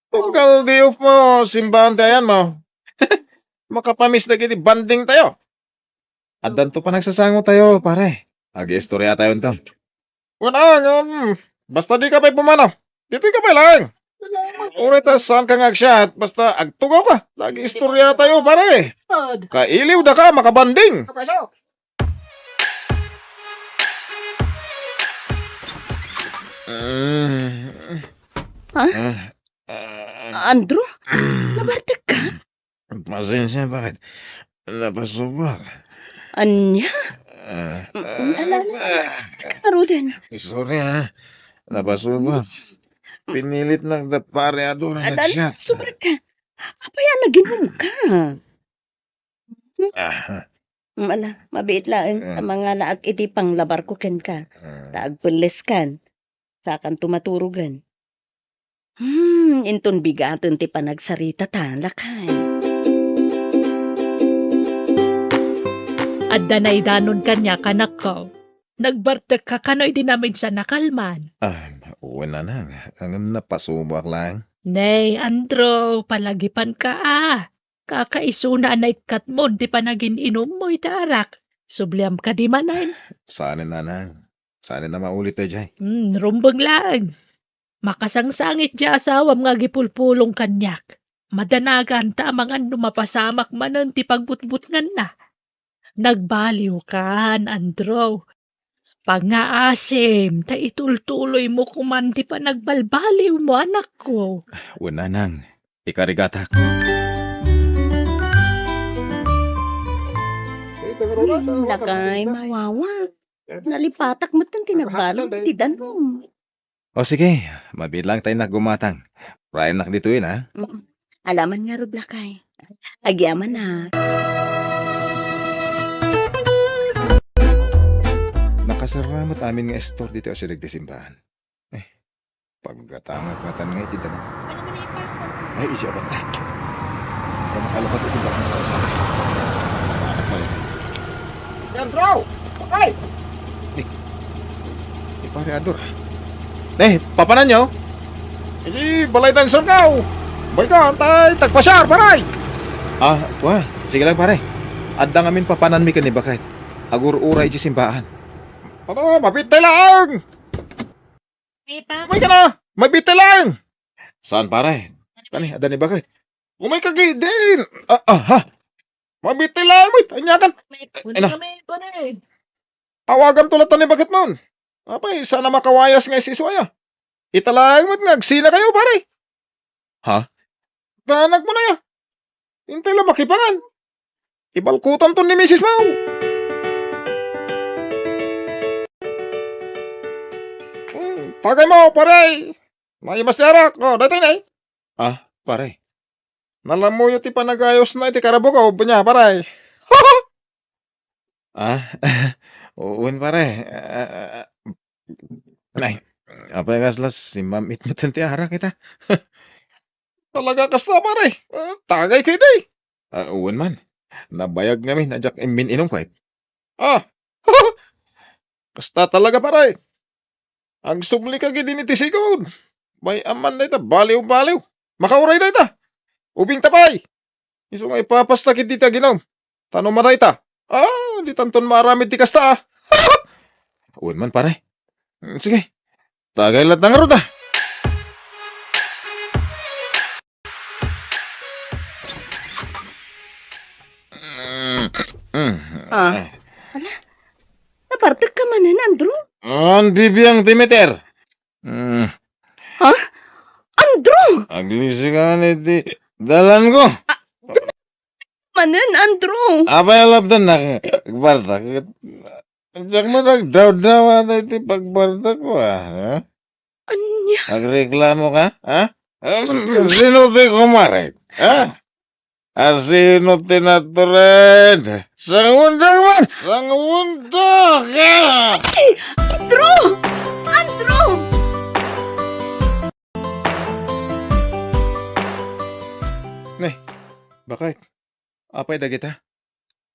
Tunggal day off mo, simbaan ti ayanmo. Makapamiss dagiti bonding tayo. Addanto panagsasangotayo, pare. Agiistoriatayonto. Wen, ngem, basta dika pay pumanaw. Ditoy ka pay laeng. Uray ta saanka nga agsiat, basta agtugawka. Agiistoriatayo, pare. Kailiwdaka, makabanding. Ah, Ha? ah, ah. Andrew? Nabartek ka? Pasensya, bakit? Napasubak. Ania? Ah, Mm, ala, ala, ala. ah, Karudan. Sorry, ha. Napasubak. Pinilit lang da pare ado na Ala, ala, nag-chat. Sumar ka. Apay a naginom ka? Ah. Mm, ala, mabiit laeng ta Mm. mangalaak iti panglabarko kenka. Mm. Ta agpelleskan. Sakanto maturogen. Hmm, inton bigaten ti panagsaritata, lakay. Adda naidanon kaniak, anakko. Nagbartekka kano idi naminsan a kalman? Ah, wen, nanang. Ngem napasubak laeng. Nay, Andrew, palagipanka a. Kakaisuna a naikkatmo ti panagin-inummo iti arak. Subliam kadi manen? Saanen, nanang. Saanen a maulit daydiay. Hmm, rumbeng laeng. Makasangsangit ti asawam nga agipulpulong kaniak. Madanagan ta amangan no mapasamak manen ti pagbutbutnganna. Nagbaliwkan, Andrew. Pangngaasim, ta itultuloymo koman ti panagbalbaliwmo, anakko. Wen, nanang, ikarigatak. Ay, lakay, mawawa. Nalipatak met ti nagbalog iti danum. O sige, mabiit lang ta innak gumatang. Urayennak ditoyen, ha? Mm. Alaman ngarud, lakay. Agyamanak. Nakasar met amin nga istor ditoy asideg ti simbahan. Eh, paggatangak ngatan nga iti danum. Ay, isi abat na. Kaya makalapag iti bakit na sa akin. Anak pala. Pedro! Ay! Ni, ni Pare Ador. Eh, papananyo? Iti balay dancer ka, oh. Bay ka, tay, tagpasiar, paray! Ah, wa, sige lang, pare. Adda ngamin papananmi ken ni Bakit. Agur-uray iti simbaan. Ano, mapitay lang! May pa? May ka na! Mabitay lang! Saan, pare? Kani, adda ni Bakit? Umay ka, gi-, din! Ah, ah, ha? Mabitay lang, may tanyakan. May Eh, na. Kami, pare. Awagan to lang ni Bakit mon. Apay, sana makawayas nga isisuaya. Ita lang met nga agsina kayo, pare. Ha? Danag mo na ya. Intay lang makipangan. Ibalkutan to ni misis mo. Hmm, tagay mo, pare. Maimas ti arak. Oh, daytoy na eh. Ah, pare. Nalamuyo ti panagayos na iti karabukog, nya, pare. Ah, wen, pare. Ah, ah, ah. Nay, apay kasla simmam-it met ti arak ita? Talaga kasta, pare. Ah, tagay kay day. Ah, wen man. Nabayag ngamin a diak immin-inum kayt. Ah, kasta talaga, pare. Agsubli ka gid iti sigud. Bay-am man dayta, baliw-baliw. Makauray dayta. Ubing ta pay. Isu nga ipapasta ket dita ginum. Tano madayta. Ah, di tanton maaramid ti kasta, ah. Wen man, pare. Mm, sige. Tagay latta ngarud, ah. Mm, mm, Ah. eh. Ala, nabartek ka manen, Andrew? An bibiang ti meter. Mm. Ha? Andrew! Aglisikan iti dalan ko. Ah, manen, Andrew. Apay a lapdan na, agbartak. Diak met agdawdawa iti pagbartak ko, ah, ha? Ania? Agreklamo ka, ha? Sino ti kumare? Ha? Asino ti natured? Sangundak man! Sangundak! Ah! Ay! Andrew! Andrew! Ne, bakit? Apay dagita?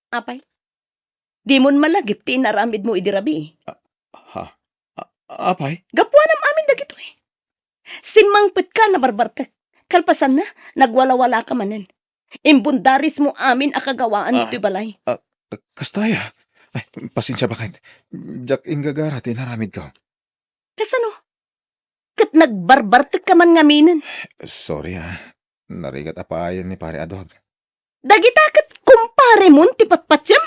Apay? Dimon malagip ti inaramidmo idi rabii. A-, ha? A-, apay? Gapuanam amin dagitoy. Simmangpetka a nabarbartek. Kalpasanna, nagwalawalaka manen. Imbundarismo amin a kagawaan Ah, ditoy balay. ah, ah, Kasta aya? Ay, pasensia, baket. Diak inggagara ti inaramidko. Kasano? Ket nagbarbartekka man ngaminen? Sorry, ah. Narigat a paayen ni Pare Ador. Dagita ket kumparimon ti patpatiem?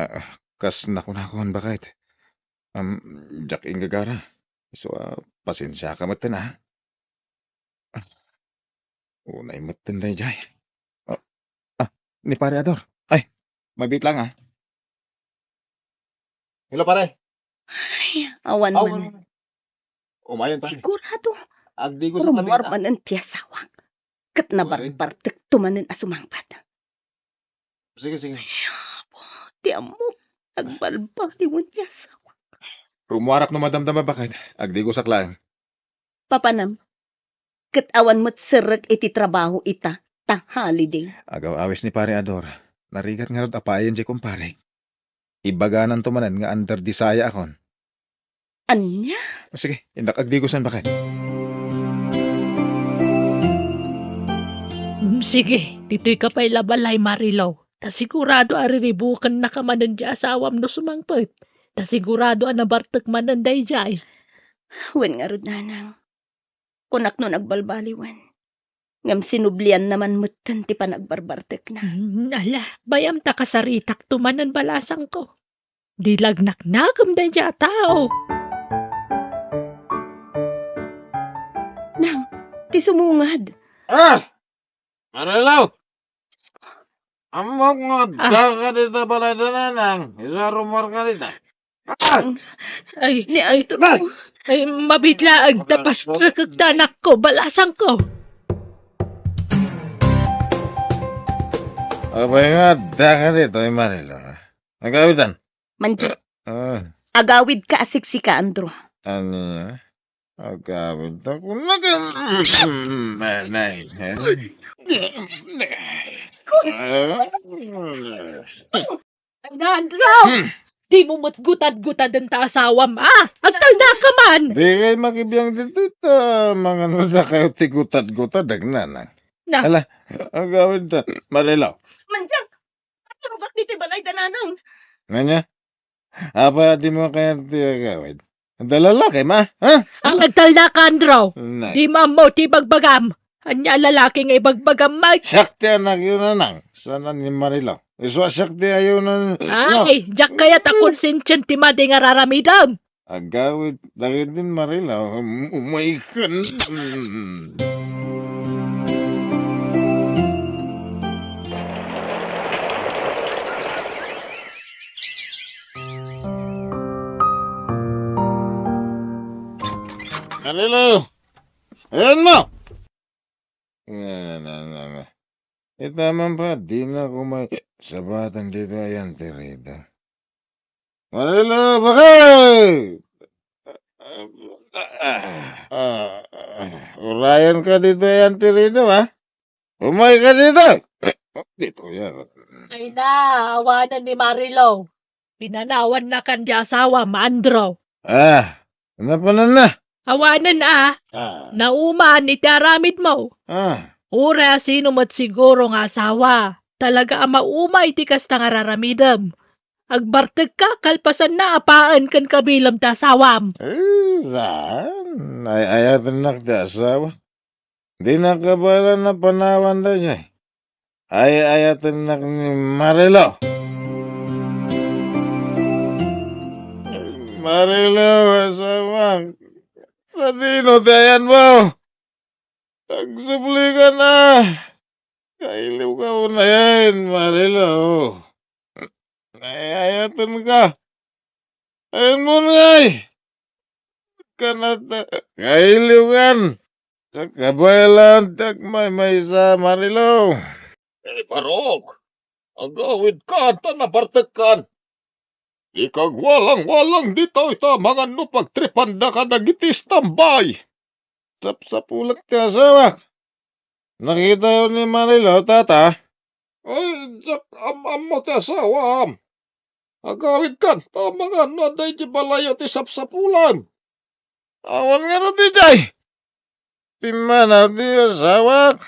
Ah, kas nakunakon, baket. Am, diak inggagara. Isu a, pasensiaka metten, ah. Ah, unay metten daydiay. Ah, ah, ni Pare Ador. Ay, mabiit lang, ah. Hello, pare. Ay, awan. Awan. Umayon, pare. Sigurado. Agdigo sa rummuar manen ti asawak. Ket nabarbartekto manen a sumangpet. Sige, sige. Ay, apo, ti ammok, nagbalbaliwen ti asawak. Rummuarak no madamdama, baket. Agdigosak laeng. Papanam, ket awan met serrek iti trabaho ita, ta holiday. Agaw-awis ni Pare Ador. Narigat ngarud a paayen diay kumparek. Ibagananto manen nga under the sayaakon. Ania? O, sige, indak agdigosan, baket. Mm, sige, ditoyka pay la balay, Marilou. Ta sigurado a riribukennaka manen ti asawam no sumangpet. Ta sigurado a nabartek manen daydiay. Wen ngarud, nanang. Kunak no nagbalbaliwen. Ngem sinublianna man metten ti panagbarbartekna. Mm, ala, bayam ta kasaritakto manen balasangko. Di lagnaknakem daydiay a tao. Nang, ti sumungad. Ah! Marilou! Ammok nga adda ka dita balay da nanang. Isu a rummuarka dita. Ah! Ay, ni ay, Arturo. Ay, mabiit laeng ta pastrekek ti anakko, balasangko. Apay nga adda ka dita, Marilou? Agawidan. Mandiay. Ah. Agawidka a siksika, Andrew. Ania? Agawid ta kunaka. Nay, nay. Ay, Andrew! Hmm. Dimo met gutad-gutaden ta asawam, a? Agtalnaka man! Dikay makibiang ditoy ta manganodakayo ti gutad-gutad, agnanang. Na. Ala, agawid ta. Marilou. Mandiay. Agturogak ditoy balay da nanang. Ania? Apay a dimo kayat ti agawid? Adda lalaki, ma? Ha? Agtalnaka, Andrew. Nay. Dimo ammo ti ibagbagam. Ania a lalaki nga ibagbagam, Mike? Siak ti anakyo, nanang. Saan ni Marilou? Isu a siak ti ayonen. Ay, diak kayat a konsensien ti madi nga raramidem. Agawid dagiti Marilou, um, umaykan. Marilou! Ayan mo! Nga, nga, nga, nga. Ita man pa, dina ko may sabatan dita ayan ti rida. Marilou, bakit? Ah, ah, urayan ka dita ayan ti rida, ha? Umay ka dita. Dita yan. Ay na, awanen ni Marilou. Pinanawannakan ti asawam, Andrew. Ah, napananna? Awanen a. Ah. Nauman iti aramidmo. Ah. Uray a sino met siguro nga asawa, talaga a maumay ti kasta nga raramidem. Agbartekka kalpasanna a paen ken kabilem ti asawam. Eh, saan? Ay-ayatennak ti asawa. Dina kabaelan a panawan daydiay. Ay-ayatennak ni Marilou. Marilou, asawak. Sadino ti ayanmo? Agsublikan a. Kailiwka unayen, Marilou. Ay-ayatenka. Ayanmo ngay. Kanata, kailiwkan. Sa kabaelan ti agmaymaysa, Marilou. Eh, Barok, agawidka ta nabartekkan. Ikagwalang-walang ditoy ta mangan no pagtripandaka dagiti istambay. Sapsapulak ti asawak. Nakitayo ni Marilou, tata? Ay, diak am-ammo ti asawam. Agawidkan ta mangan no adda iti balayyo ti sapsapulan. Awan ngarud idiay. Pimmanaw ti asawak.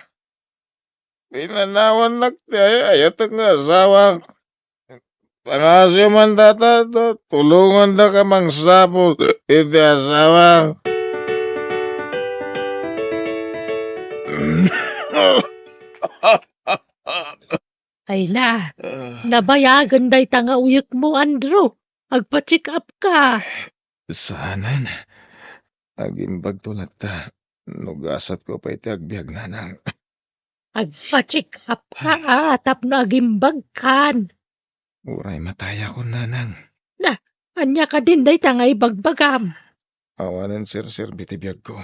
Pinanawannak ti ay-ayatek nga asawak. Pangasyo man dayta, ta tulongandaka mangsapul iti asawak. Ay na, nabayagen dayta nga uyekmo, Andrew. Agpa-check up ka. Saanen. Agimbagto latta no gasatko pay ti agbiag, nanang. Agpa-check up ka, a, tapno agimbagkan. Uray matayakon, nanang. Na, ania kadin dayta nga ibagbagam? Awanen serserbi ti biagko.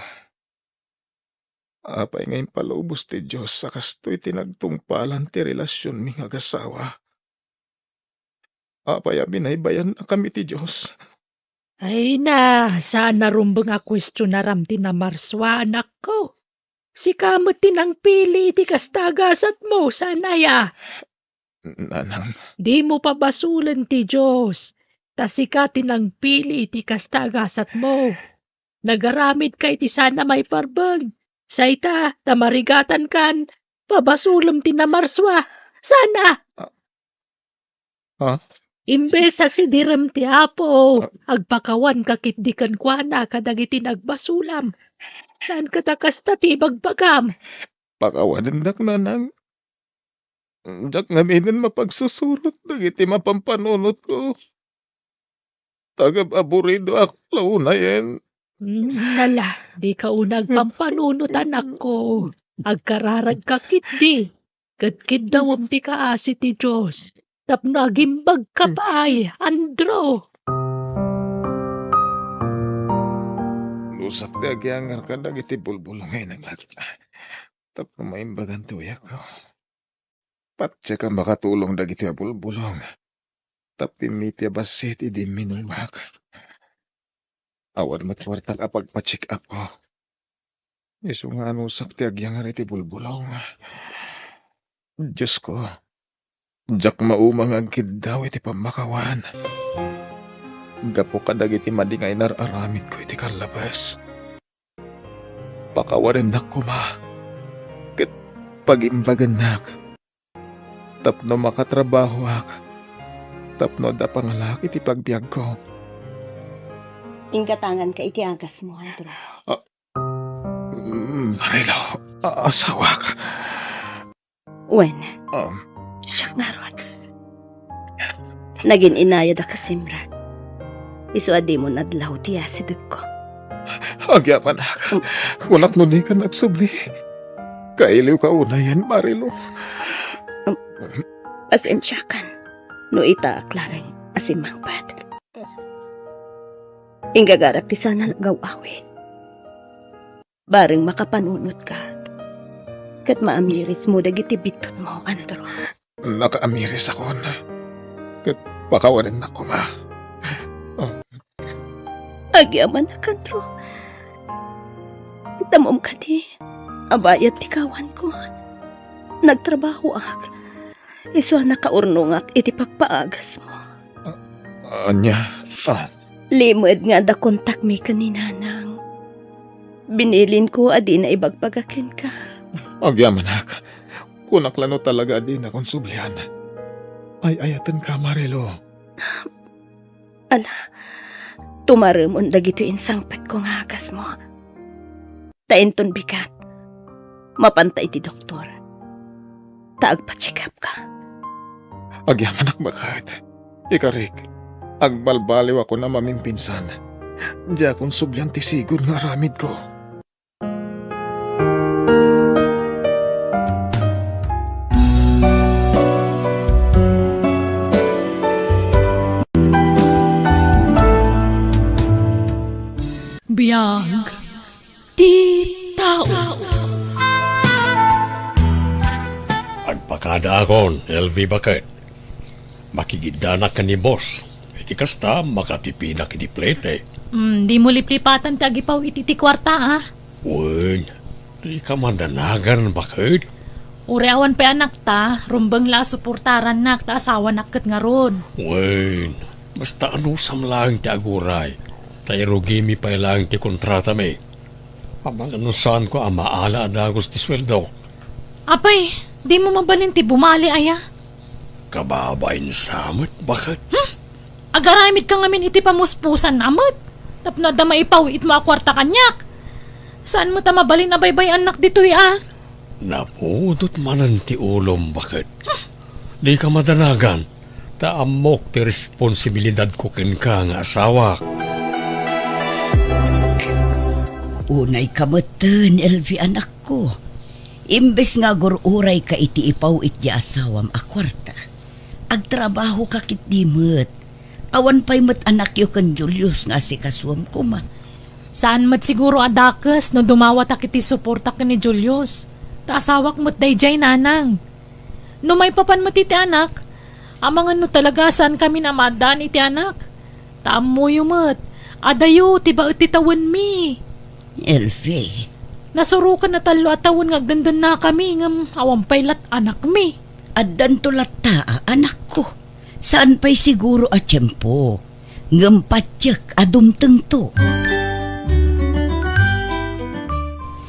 Apay nga impalubos ti Dios a kastoy ti nagtungpalan ti relasionmi nga agasawa? Apay a binaybay-annakami ti Dios? Ay na, saan a rumbeng a kuestionaram ti namarsua, anakko. Sika met ti nangpili iti kasta a gasatmo, saan aya? Nanang. Dimo pabasolen ti Dios, ta sika ti nangpili iti kasta a gasatmo. Nagaramidka iti saan a maiparbeng. Sa ita, ta marigatankan, pabasolem ti namarsua. Saan a? Ah? Ah? Imbes a sidirem ti Apo, agpakawanka ketdi kenkuana kadagiti nagbasolam. Saan ket a kasta ti ibagbagam? Pakawanennak, nanang. Diak ngaminen mapagsusurot dagiti mapampanunotko. Tagab-aburidoak la unayen. Mm, ala, dika unay agpampanunot, anakko. Agkararagka ketdi. Ket kiddawem ti kaasi ti Dios. Tapno agimbagka pay, Andrew. Lusak ti agiangar kadagiti bulbulong nga inangat. Tapno maimbagan ti uyekko. Patiek a makatulong dagitoy a bulbulong. Tapno immiti a bassit idi imminulak. Awan met kuartak a pagpa-check up ko. Isu nga anusak ti agiangar iti bulbulong. Diosko, diak mauma nga agkiddaw iti pammakawan. Gapu kadagiti madi nga inar-aramidko iti kallabes. Pakawanennak koma, ket pagimbagennak, tapno makatrabahoak, tapno adda pangalaak iti pagbiagko. Inggatanganka iti agasmo, Andrew. Ah, mm, Marilo, a-, asawak. Wen, um, siak ngarud. Nagin-inayad a kasimrek. Isu a dimo nadlaw ti asidegko. Agyamanak, um, kunak no dikan agsubli. Kailiwka unayen, Marilo. Um, pasensiakan no itaak laeng a simmangpet. Inggagarak ti saan a nagaw-awid. Bareng makapanunotka, ket maamirismo dagiti bittutmo, Andrew. Nakaamirisakon, ket pakawanennak koma. Oh. Agyamanak, Andrew. Ammom kadi a bayat ti kawanko. Nagtrabahoak. Isu a nakaurnongak iti pagpaagasmo. A-, ania? Ah. Limed nga adda kontakmi ken ni Nanang. Binilinko a dina ibagbaga kenka. Agyamanak, kunak la no talaga a dinakon sublian. Ay-ayatenka, Marilo. Ala, tumaremon dagitoy insangpetko nga agasmo. Ta inton bigat, mapanta iti doktor. Ta agpa-check up ka. Agyamanak baket. Ikarik, agbalbaliwakon a mamimpinsan. Diakon sublian ti sigud nga aramidko. Biag ti tao. Agpakadaakon, L V baket. Makigiddanak ken ni boss. Iti kasta, makatipinak iti plete. Hmm, dimo liplipatan ti agipaw iti ti kuarta, a? Wen, dika mandanagan baket. Uray awan pay anakta, rumbeng la a suportarannak ta asawanak ket ngarud. Wen, basta anusam laeng ti aguray, ta irugimi pay laeng ti kontratami. Amangan no saanko a maala a dagus ti sueldok. Apay, dimo mabalin ti bumali aya? Kababain sa met, baket. Hmm? Agaramidka ngamin iti pamuspusan a met. Tapno adda maipaw-itmo a kuarta kaniak. Saan met a mabalin a baybay-annak ditoy a? Napudot manen ti ulom, baket. Dika madanagan, ta ammok ti responsibilidadko kenka nga asawak. Unayka metten, Elvi, anakko. Imbes nga agur-urayka iti ipaw-it ti asawam a kuarta, agtrabahoka ketdi met. Awan pay met anakyo ken Julius nga asikasuem koma. Saan met siguro a dakes no dumawatak iti suporta ken ni Julius. Ta asawak met daydiay, nanang. No maipapan met iti anak, amangan no talaga saankamin a maaddaan iti anak. Ta ammoyo met, adayo ti baet ti tawenmi. Elvi. Nasurokan a tallo a tawen nga agdendennakami ngem awan pay lat anakmi. Addanto latta a anakko. Saan pay siguro a tiempo. Ngem patiek a dumtengto.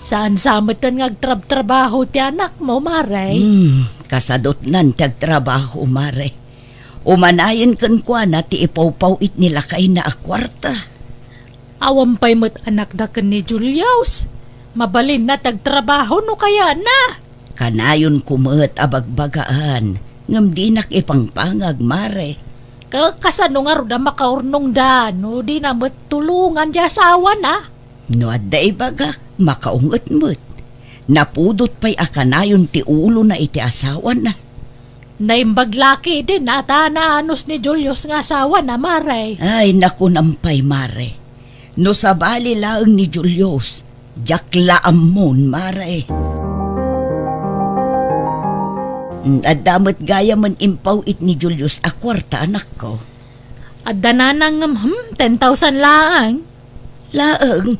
Saan sa metten nga agtrabtrabaho ti anakmo, Mare? Hmm, kasadutnan ti agtrabaho, Mare. Umanayen kenkuana ti ipawpaw-it ni lakayna a kuarta. Awan pay met anakda ken ni Julius. Mabalinna ti agtrabaho no kayana. Kanayonko met a bagbagaan, ngem dinak ipangpangag, Mare. Ka-, kasano ngarud a makaurnongda no dina met tulongan ti asawana? No adda ibagak, makaunget met. Napudot pay a kanayon ti ulona iti asawana. Naimbag la ketdin a ta naanus ni Julius nga asawana, Mare. Ay, nakunam pay, Mare. No sabali laeng ni Julius, diak la ammon, Mare. Mm, adda met gayamen impaw-it ni Julius a kuarta, anakko. Adda nanang ngem, hmm, ten thousand laeng. Laeng?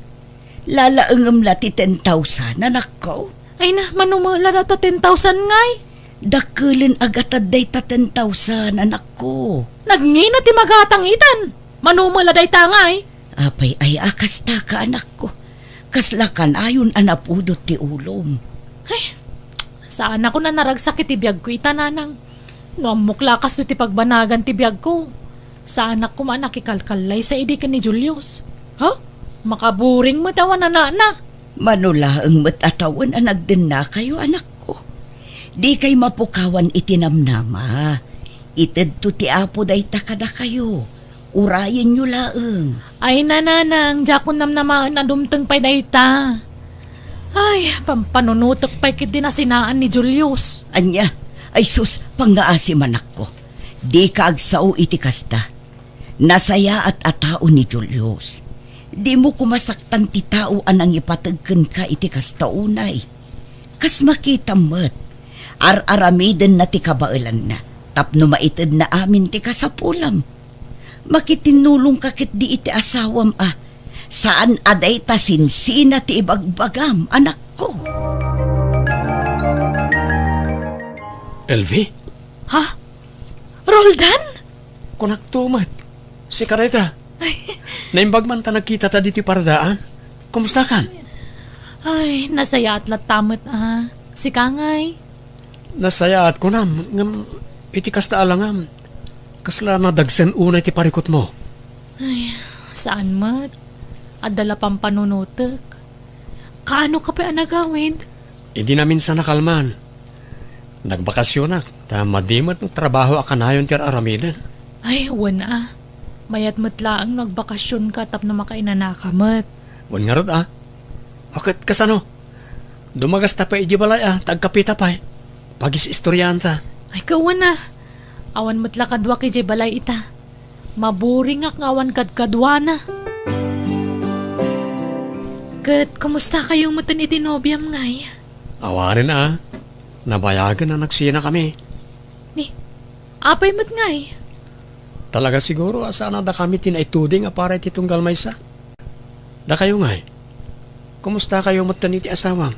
Lalaengem la ti ten thousand, anakko? Ay na, mano met la dayta ten thousand ngay? Dakkelen a gatad dayta ten thousand, anakko. Nagngina ti magatang itan. Mano met la dayta ngay? Apay aya a kastaka, anakko. Kasla kanayon a napudot ti ulom. Ay, saanakon a naragsak iti biagko ita, nanang. No ammok la a kastoy ti pagbanagan ti biagko, saanak koma a nakikalkallaysa idi ken ni Julius. Ha? Makaburing met awan anakna. Mano laeng met a tawen a nagdennakayo, anakko. Dikay mapukawan iti namnama. Itedto ti Apo dayta kadakayo. Urayenyo laeng. Ay, nanang, diakon namnamaen a dumteng pay dayta. Ay, pampanunotek pay ketdi nasinaan ni Julius. Ania? Ay sus, pangngaasim, anakko. Dika agsao iti kasta. Nasayaat a tao ni Julius. Dimo koma saktan ti tao a nangipateg kenka iti kasta unay. Kas makitam met, ar-aramidenna ti kabaelanna tapno maitedna amin ti kasapulam. Makitinnulongka ketdi iti asawam a saan a dayta sinsina ti ibagbagam, anakko. Elvi? Ha? Roldan? Kunakto met. Sika dayta. Naimbag man ta nagkitata ditoy paradaan. Kumustakan? Ay, nasayaat latta met a. Sika ngay? Nasayaat kunam, ngem iti kasta a langam, kasla nadagsen unay ti parikutmo. Ay, saan met. Adda la pampanunotek. Kaano ka pay a nagawid? Idi naminsan a kalman. Nagbakasionak, ta madi met no trabaho a kanayon ti ar-aramiden. Ay, wen a. Mayat met laeng no agbakasionka tapno makainanaka met. Wen ngarud a. Ket kasano? Dumagasta pay idiay balay a, ta agkapita pay. Pagis-istoriaanta. Ay, kawan a. Awan met la kaduak idiay balay ita. Maburingak nga awan kadkaduana. Ket kumusta kayo metten iti nobiam ngay? Awanen a. Nabayagen a nagsinakami. Ni, apay met ngay? Talaga siguro a saan a dakami ti naituding a para iti tunggal maysa. Dakayo ngay, kumusta kayo metten iti asawam?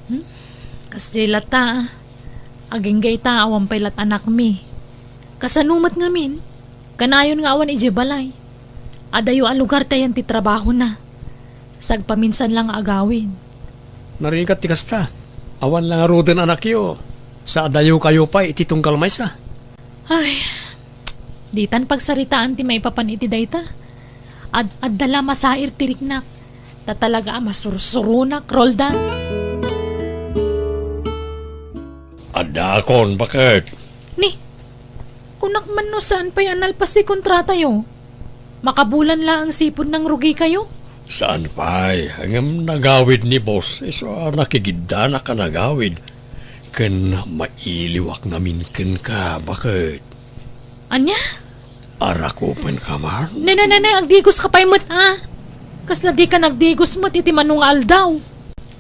Hmm? Kasdiay latta, a. Agingga ita awan pay lat anakmi. Kasano met ngamin? Kanayon nga awan idiay balay. Adayo a lugar ti ayan ti trabahona. Sagpaminsan la nga agawid. Narigat ti kasta. Awan la ngaruden anakyo. Sa adayo kayo pay iti tunggal maysa. Ay, ditan pagsaritaan ti maipapan iti dayta. Ad-adda la masair ti riknak. Ta talaga a masursuronak, Roldan. Addaakon, baket? Ni, kunak man no saan pay a nalpas ti kontratayo. Makabulan laeng sipud nangrugikayo? Saan pay, ngem nagawid ni boss, isu a nakigiddanak a nagawid. Ken mailiwak ngamin kenka, baket? Ania? Arakupenka man? Ne, ne, ne, ne, agdigoska pay met, a? Kasla dika nagdigos met iti mano nga aldaw.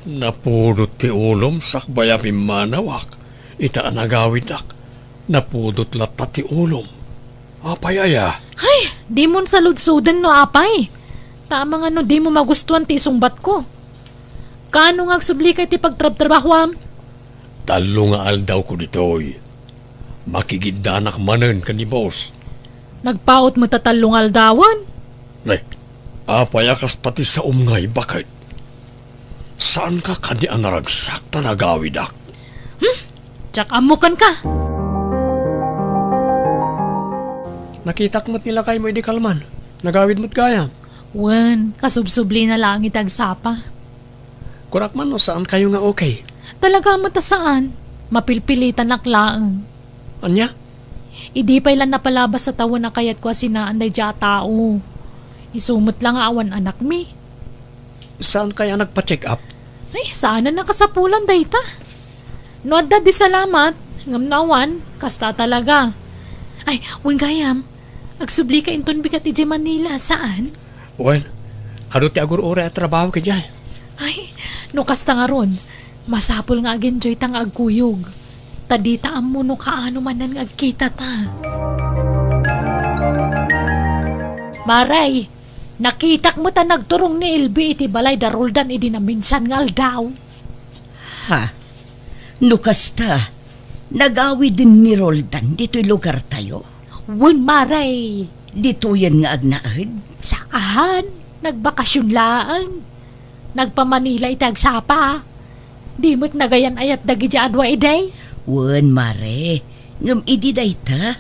Napudot ti ulom sakbay a pimmanawak ita a nagawidak. Napudot latta ti ulom. Apay aya? Ay, dimon saludsoden no apay. Ta amangan no dimo magustuan ti isungbatko. Kaano nga agsublika iti pagtrabtrabahoam? Tallo nga aldawko ditoy. Makigiddanak manen ken ni boss. Nagpaut met a tallo nga aldawen? Ne, apay a kasta ti saom ngay, baket? Saanka kadi a naragsak ta nagawidak? Hmm? Diak ammo kenka. Nakitak met ni lakaymo idi kalman. Nagawid met gayam. Wen, kasubsublina laeng iti agsapa. Kunak man no saan kayo nga okay. Talaga met a saan. Mapilpilitanak laeng. Ania? Idi pay la napalabas a tawen a kayatko a sinaan daydiay a tao. Isu met la nga awan anakmi. Saan kaya nagpa-check up? Ay, saan a nakasapulan dayta. No adda di salamat, ngem no awan, kasta talaga. Ay, wen gayam, agsublika inton bigat idiay Manila, saan? Wen, adu ti agur-uray a trabaho idiay. Ay, no kasta ngarud, masapul nga agenjoyta nga agkuyog. Ta dita ammo no kaano manen nga agkitata. Maray, nakitak met a nagturong ni Elvi iti balay da Roldan idi naminsan nga aldaw. Ha? No kasta, nagawiden ni Roldan ditoy lugartayo? Wen, Maray. Ditoyen nga agnaed? Saan, nagbakasion laeng. Nagpa-Manila iti agsapa. Di met nagayan-ayat dagidiay a dua idi? Wen, Mare. Ngem idi dayta?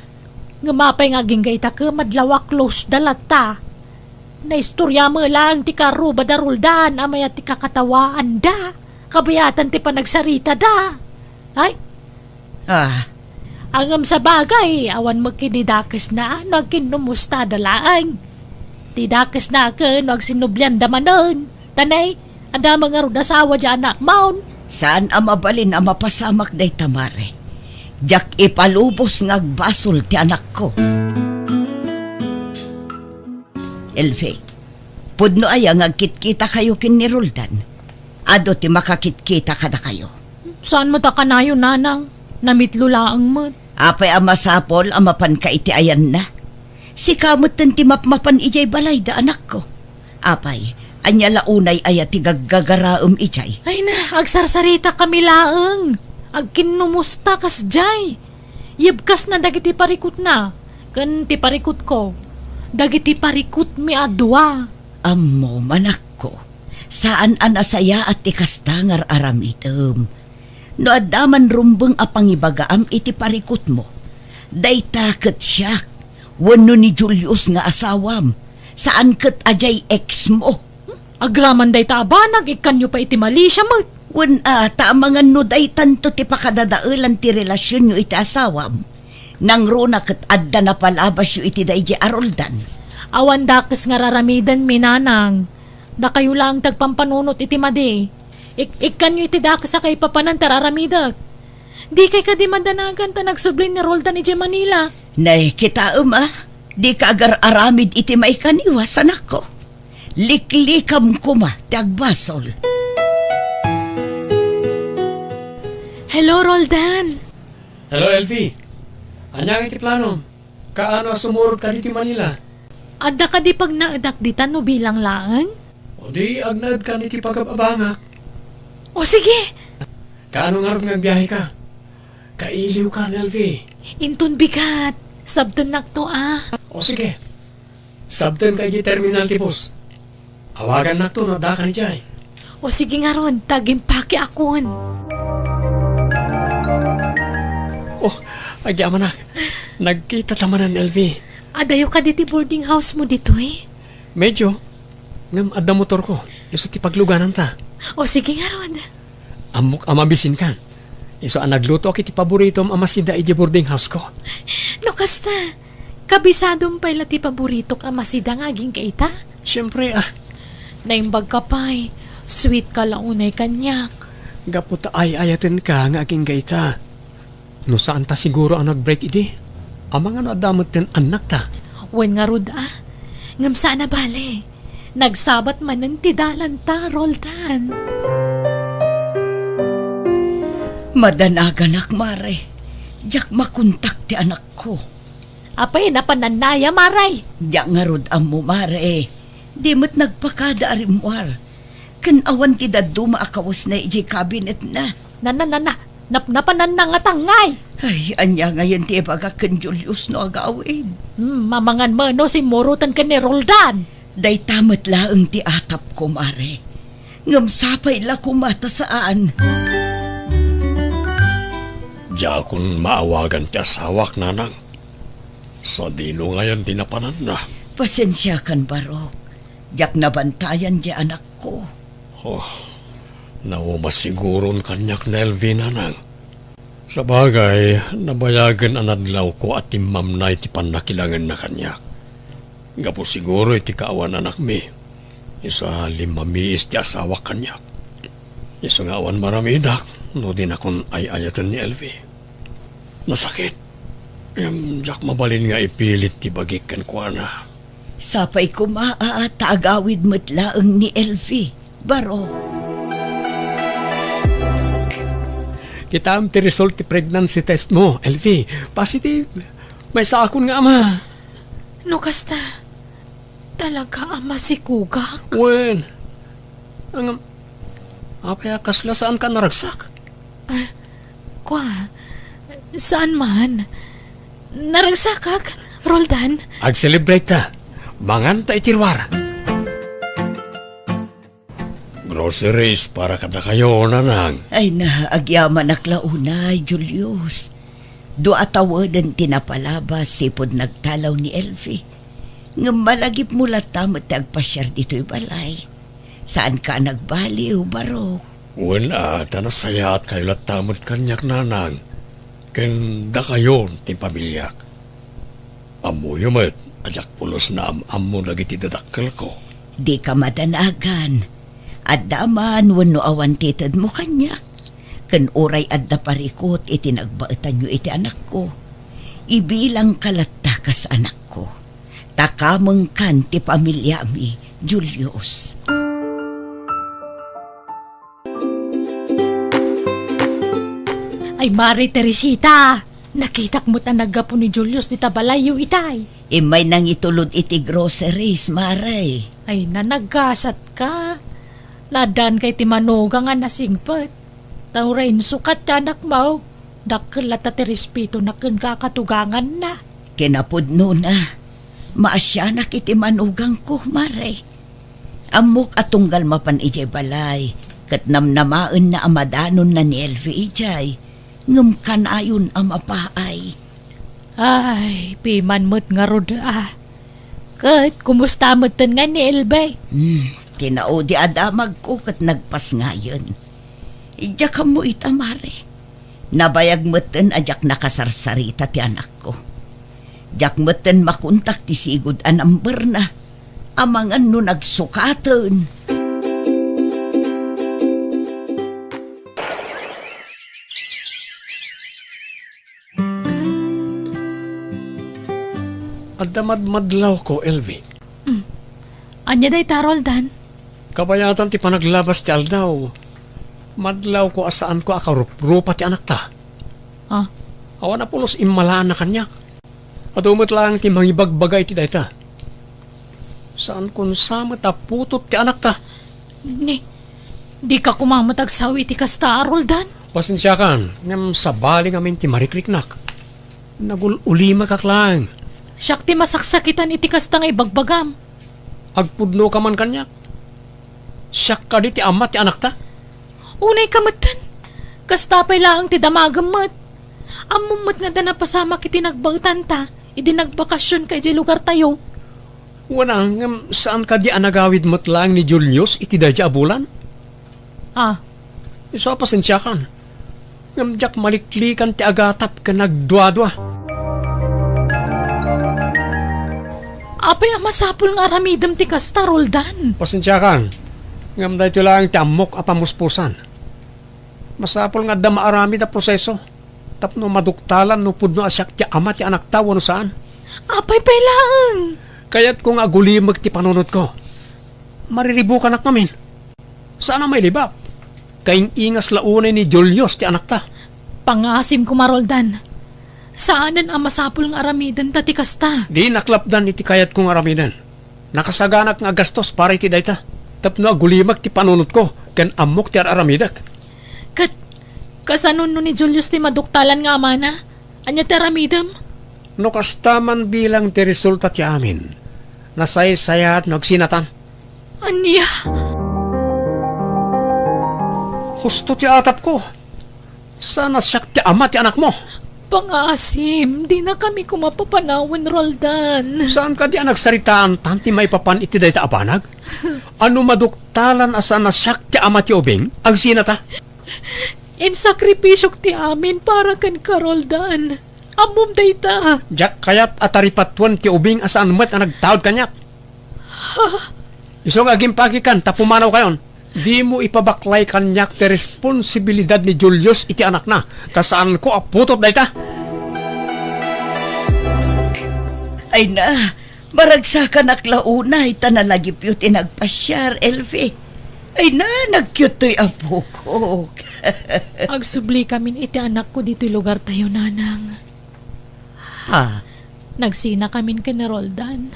Ngem apay nga agingga ita ket madlaw a close da latta? Naistorya met laeng ti karuba da Roldan a mayat ti kakatawaanda. Kabayatan ti panagsaritada. Ay? Ah. Ngem sabagay, awan met kadi dakesna no agkinnumustada laeng. Ti dakesna ket no agsinublianda manen. Ta ne, adda met ngarud asawa diay anakmon. Saan a mabalin a mapasamak dayta, Mare. Diak ipalubos nga agbasol ti anakko. Elvi, pudno aya nga agkitkitakayo ken ni Roldan? Adu ti makakitkita kadakayo? Saan met a kanayon, nanang? Namitlo laeng met. Apay a masapul a mapanka iti ayanna? Sika metten ti mapmapan idiay balayda, anakko. Apay, ania la unay aya ti gaggagaraem idiay? Ay na, agsarsaritakami laeng. Agkinnumusta kasdiay. Yebkasna dagiti parikutna ken ti parikutko, dagiti parikutmi a dua. Ammom, anakko, saan a nasayaat ti kasta nga ar-aramidem. No adda man rumbeng a pangibagaam iti parikutmo, dayta ket siak, wenno ni Julius nga asawam, saan ket a diay ex mo. Agraman dayta a banag, ikkanyo pay iti Malaysia met. Wen a, ta amangan no daytanto ti pakadadaelan ti relasionyo iti asawam. Nangruna ket adda napalabasyo iti daydiay a Roldan. Awan dakes nga ar-aramidenmi, nanang. Dakayo laeng ti agpampanunot iti madi. Ik-, ikkanyo iti dakes a kaipapanan ti ar-aramidek. Dikay kadi madanagan ta nagsubli ni Roldan idiay Manila? Nay, kitaem a, dika agar-aramid iti maikaniwas, anakko. Liklikam koma ti agbasol. Hello, Roldan. Hello, Elvi. Ania iti planom? Kaano a sumurot ka ditoy Manila? Adda kadi pagnaedak ditan no bilang laeng? O di, agnaedkan iti pagab-abangak. O sige! Kaano ngarud nga agbiaheka? Kailiwkan, Elvi. Inton bigat, sabtennakto a. O sige. Sabtenka idiay terminal ti bus. Awagannakto no addakan idiay. O sige ngarud, ta agimpakeakon. O, agyamanak. Nagkitata manen, Elvie. Adayo kadi ti boarding house mo ditoy? Medyo. Ngem adda motorko. Isu ti paglugananta. O, sige ngarud. Ammok a mabisinkan. Isu a naglutoak iti paboritom a masida idiay boarding house ko. No kasta, kabisadom pay la ti paboritok a masida nga agingga ita? Siempre, ah. Naimbagka pay, sweet ka la unay kaniak. Gapu ta ay-ayatenka nga agingga ita. No saanta siguro a nag-break idi, amangan no adda metten annakta. Wen ngarud a, ngem saan a bale. Nagsabat manen ti dalanta, Roldan. Madanaganak, Mare. Diak makontak ti anakko. Apay, napanannaya, Mare? Diak ngarud ammo, Mare. Di met nagpakada a rimmuar. Ken awan ti dadduma a kawesna idiay kabinetna. Nana, nana, nap-, napananna nga tangngay. Ay, ania ngayen ti ibagak ken Julius no agawid? Hmm, mamangan met no simmuroten ken ni Roldan. Dayta met laeng ti atapko, Mare. Ngem sapay la koma ta saan. Diakon maawagan ti asawak, Nanang. Sadino ngayen ti napananna? Pasensiakan, Barok. Diak nabantayan diay anakko. Oh, nauma siguron kaniak ni Elvie, Nanang. Sabagay, nabayagen a nadlawko a timmamnay ti pannakilangenna kaniak. Gapu siguro iti kaawan anakmi, isu a limmamiis ti asawak kaniak. Isu nga awan maramidak no dinakon ay-ayaten ni Elvie. Nasakit. Ngem diak mabalin nga ipilit ti bagik kenkuana. Sapay koma a ta agawid met laeng ni Elvie, Barok. Kitaem ti result ti pregnancy test mo, Elvie. Positive. Maysaakon nga ama. No kasta, talaga a masikugak? Wen. Ngem, apay a kasla saanka a naragsak? Ah, kua, saan man. Naragsakak, Roldan. Ag-celebrate ta. Manganta iti ruar. Groceries para kadakayo, Nanang. Ay na, agyamanak la unay, Julius. Dua a taweden ti napalabas sipud nagtalaw ni Elvie. Ngem malagipmo latta met ti agpasiar ditoy balay. Saanka a nagbaliw, Barok? Wen a, ta nasayaatkayo latta met kaniak, Nanang, ken dakayo ti pamiliak. Ammoyo met a diak pulos naam-ammo dagiti dadakkelko. Dika madanagan. Adda man wenno awan ti itedmo kaniak. Ken uray adda parikut iti nagbaetanyo iti anakko, ibilangka latta kas anakko. Ta kamengkan ti pamiliami, Julius. Ay, Mare Teresita, nakitak met a naggapu ni Julius dita balayyo itay. Immay nangitulod iti groceries, Mare. Ay, nanaggasat ka. Naaddaanka iti manugang a nasingpet. Ta uray insukat ti anakmo, dakkel latta ti respetona ken kakatuganganna. Kinapudnona, maasianak iti manugangko, Mare. Ammok a tunggal mapan idiay balay, ket namnamaenna a madanonna ni Elvie idiay, ngem kanayon a mapaay. Ay, piman met ngarud a. Ket kumusta metten nga ni Elvie? Hmm, kinaudi a damagko ket nagpasngayen. Diak ammo ita, Mare. Nabayag metten a diak nakasarsarita ti anakko. Diak metten makontak ti sigud a numberna. Amangan no nagsukaten. Adda madmadlawko, Elvie. Hmm. Ania dayta, Roldan? Kabayatan ti panaglabas ti aldaw, madlawko a saanko a karuprupa ti anakta. Ah? Awan a pulos immalaanna kaniak. Adu met laeng ti mangibagbaga iti dayta. Saankon sa met a putot ti anakta. Ni, dika koma met agsao iti kasta, Roldan? Pasensiakan, ngem sabali ngamin ti marikriknak. Nagul-ulimakak laeng. Siak ti masaksakitan iti kasta nga ibagbagam. Agpudnoka man kaniak. Siak kadi ti ama ti anakta? Unayka metten. Kasta pay laeng ti damagem met. Ammom met nga adda napasamak iti nagbaetanta idi nagbakasionka idiay lugartayo. Wen a, ngem saan kadi a nagawid met laeng ni Julius iti daydiay a bulan? Ah. Isu a pasensiakan. Ngem diak maliklikan ti agatap ken nagduadua. Apay a masapul nga aramidem ti kasta, Roldan? Pasensiakan. Ngem daytoy laeng ti ammok a pamuspusan. Masapul nga adda maaramid a proseso tapno maduktalan no pudno a siak ti ama ti anakta wenno saan. Apay pay laeng? Kayatko nga agulimek ti panunotko. Mariribukanak ngamin. Saan a mailibak. Kaing-ingas la unay ni Julius ti anakta. Pangaasim koma, Roldan. Saanen a masapul nga aramidenta ti kasta. Dinak lapdan iti kayatko nga aramiden. Nakasaganak nga agastos para iti dayta, tapno agulimek ti panunotko ken ammok ti ar-aramidek. Ket kasano no ni Julius ti maduktalan nga amana? Ania ti aramidem? No kasta man bilang ti resulta ti amin, nasaysayaat no agsinatan. Ania? Husto ti atapko. Saan a siak ti ama ti anakmo? Pangaasim, dinakami koma papanawen, Roldan. Saan kadi a nagsaritaantan ti maipapan iti dayta a banag? Ano maduktalan a saan a siak ti ama ti ubing? Agsinata? Insakripisiok ti amin para kenka, Roldan. Ammom dayta. Diak kayat a taripatuen ti ubing a saan met a nagtaud kaniak. Isu nga agimpakikan ta pumanawkayon. Dimo ipabaklay kaniak ti responsibilidad ni Julius iti anakna, ta saanko a putot dayta. Ay na, maragsakanak la unay ta nalagipyo ti nagpasiar, Elvie. Ay na, nagkiuttoy apokok. Agsubli kamin iti anakko ditoy lugartayo, Nanang. Ha? Nagsina kamin ken ni Roldan.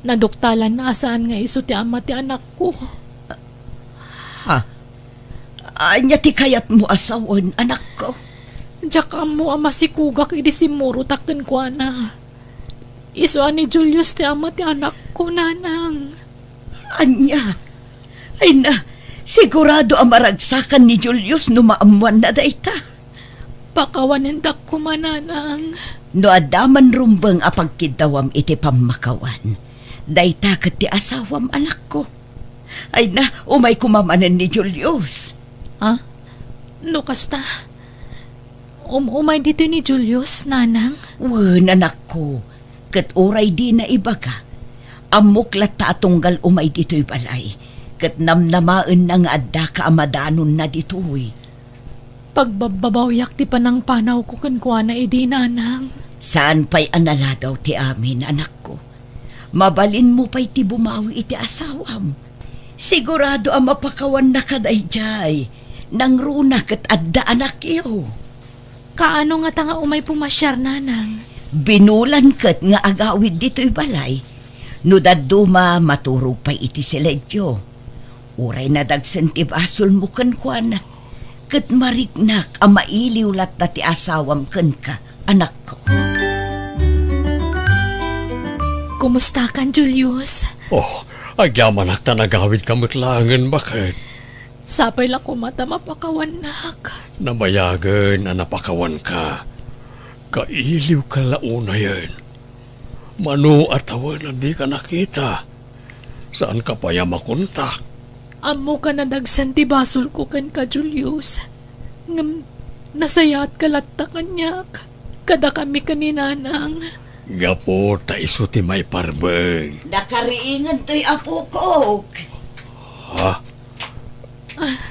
Naduktalan a saan nga isu ti ama ti anakko. Ha? Ania ti kayatmo a sawen, anakko? Diak ammo a masikugak idi simmurotak kenkuana. Isu a ni Julius ti ama ti anakko, Nanang. Ania? Ay na, sigurado a maragsakan ni Julius no maammoanna dayta. Pakawanendak koma, Nanang. No adda man rumbeng a pagkiddawam iti pammakawan, dayta ket ti asawam, anakko. Ay na, umay koma manen ni Julius. Ah? No kasta, um-, umay ditoy ni Julius, Nanang? Wen, anakko. Ket uray dina ibaga, ammok latta a tunggal umay ditoy balay, ket namnamaenna nga addaka a madanonna ditoy. Pagbabbabawiak ti panangpanawko kenkuana idi, Nanang. Saan pay a naladaw ti amin, anakko. Mabalinmo pay ti bumawi iti asawam. Sigurado a mapakawannaka daydiay. Nangruna ket adda anakyo. Kaano ngata nga umay pumasiar, Nanang? Binulan ket nga agawid ditoy balay. No dadduma, maturog pay iti siledio. Uray nadagsen ti basolmo kenkuana, ket mariknak a mailiw latta ti asawam kenka, anakko. Kumustakan, Julius? Oh, agyamanak ta nagawidka met laengen, baket. Sapay la koma ta mapakawannak. Nabayagen a napakawanka. Kailiwka la unayen. Mano a tawen a dika nakita? Saanka pay a makontak? Ammok a nadagsen ti basolko kenka, Julius. Ngem nasayaatka latta kaniak. Kadakami ken ni Nanang. Gapu ta isu ti maiparbeng. Nakariingan toy apokok. Ha?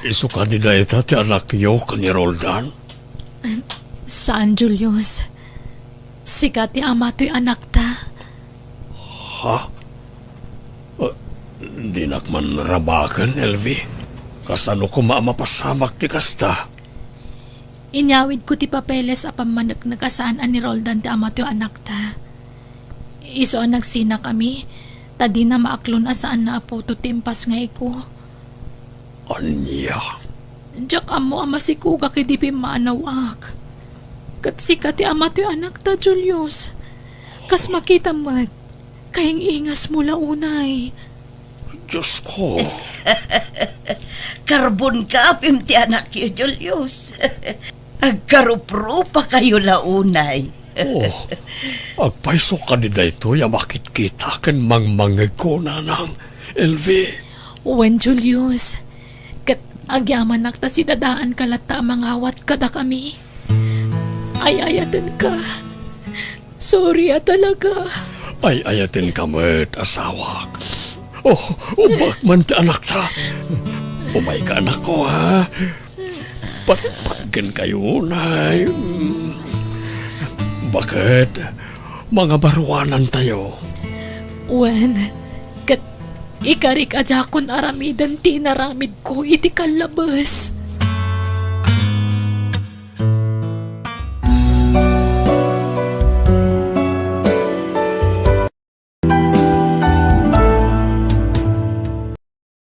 Isu kadi dayta ti anakyo ken ni Roldan? Saan, Julius. Sika ti ama toy anakta. Ha? Ah, dinak man rabaken, Elvie. Kasano koma a mapasamak ti kasta? Inyawidko ti papeles a pammaneknek a saan a ni Roldan ti ama toy anakta. Isu a nagsinakami, ta dina maaklon a saanna a putot ti impasngayko. Ania? Diak ammo a masikugak idi pimmanawak. Ket sika ti ama toy anakta, Julius. Kas makitam met, kaing-ingasmo la unay. Diosko. Karbon ka, apim ti anakyo, Julius. Agkaruprupakayo la unay. Oh, agpayso kadi daytoy a makitkita ken mangmangngegko, nanang Elvi? Wen, Julius. Ket agyamanak ta sidadaanka latta a mangawat kadakami. Ay-ayatenka. Sorry a talaga. Ay-ayatenka met, asawak. Oh, ubbak man ti anakta. Umayka, anakko, ha? Patpatgenkayo, nay. Baket, mangabaruanantayo. Wen, ket ikarik a diakon aramiden ti inaramidko iti kallabes.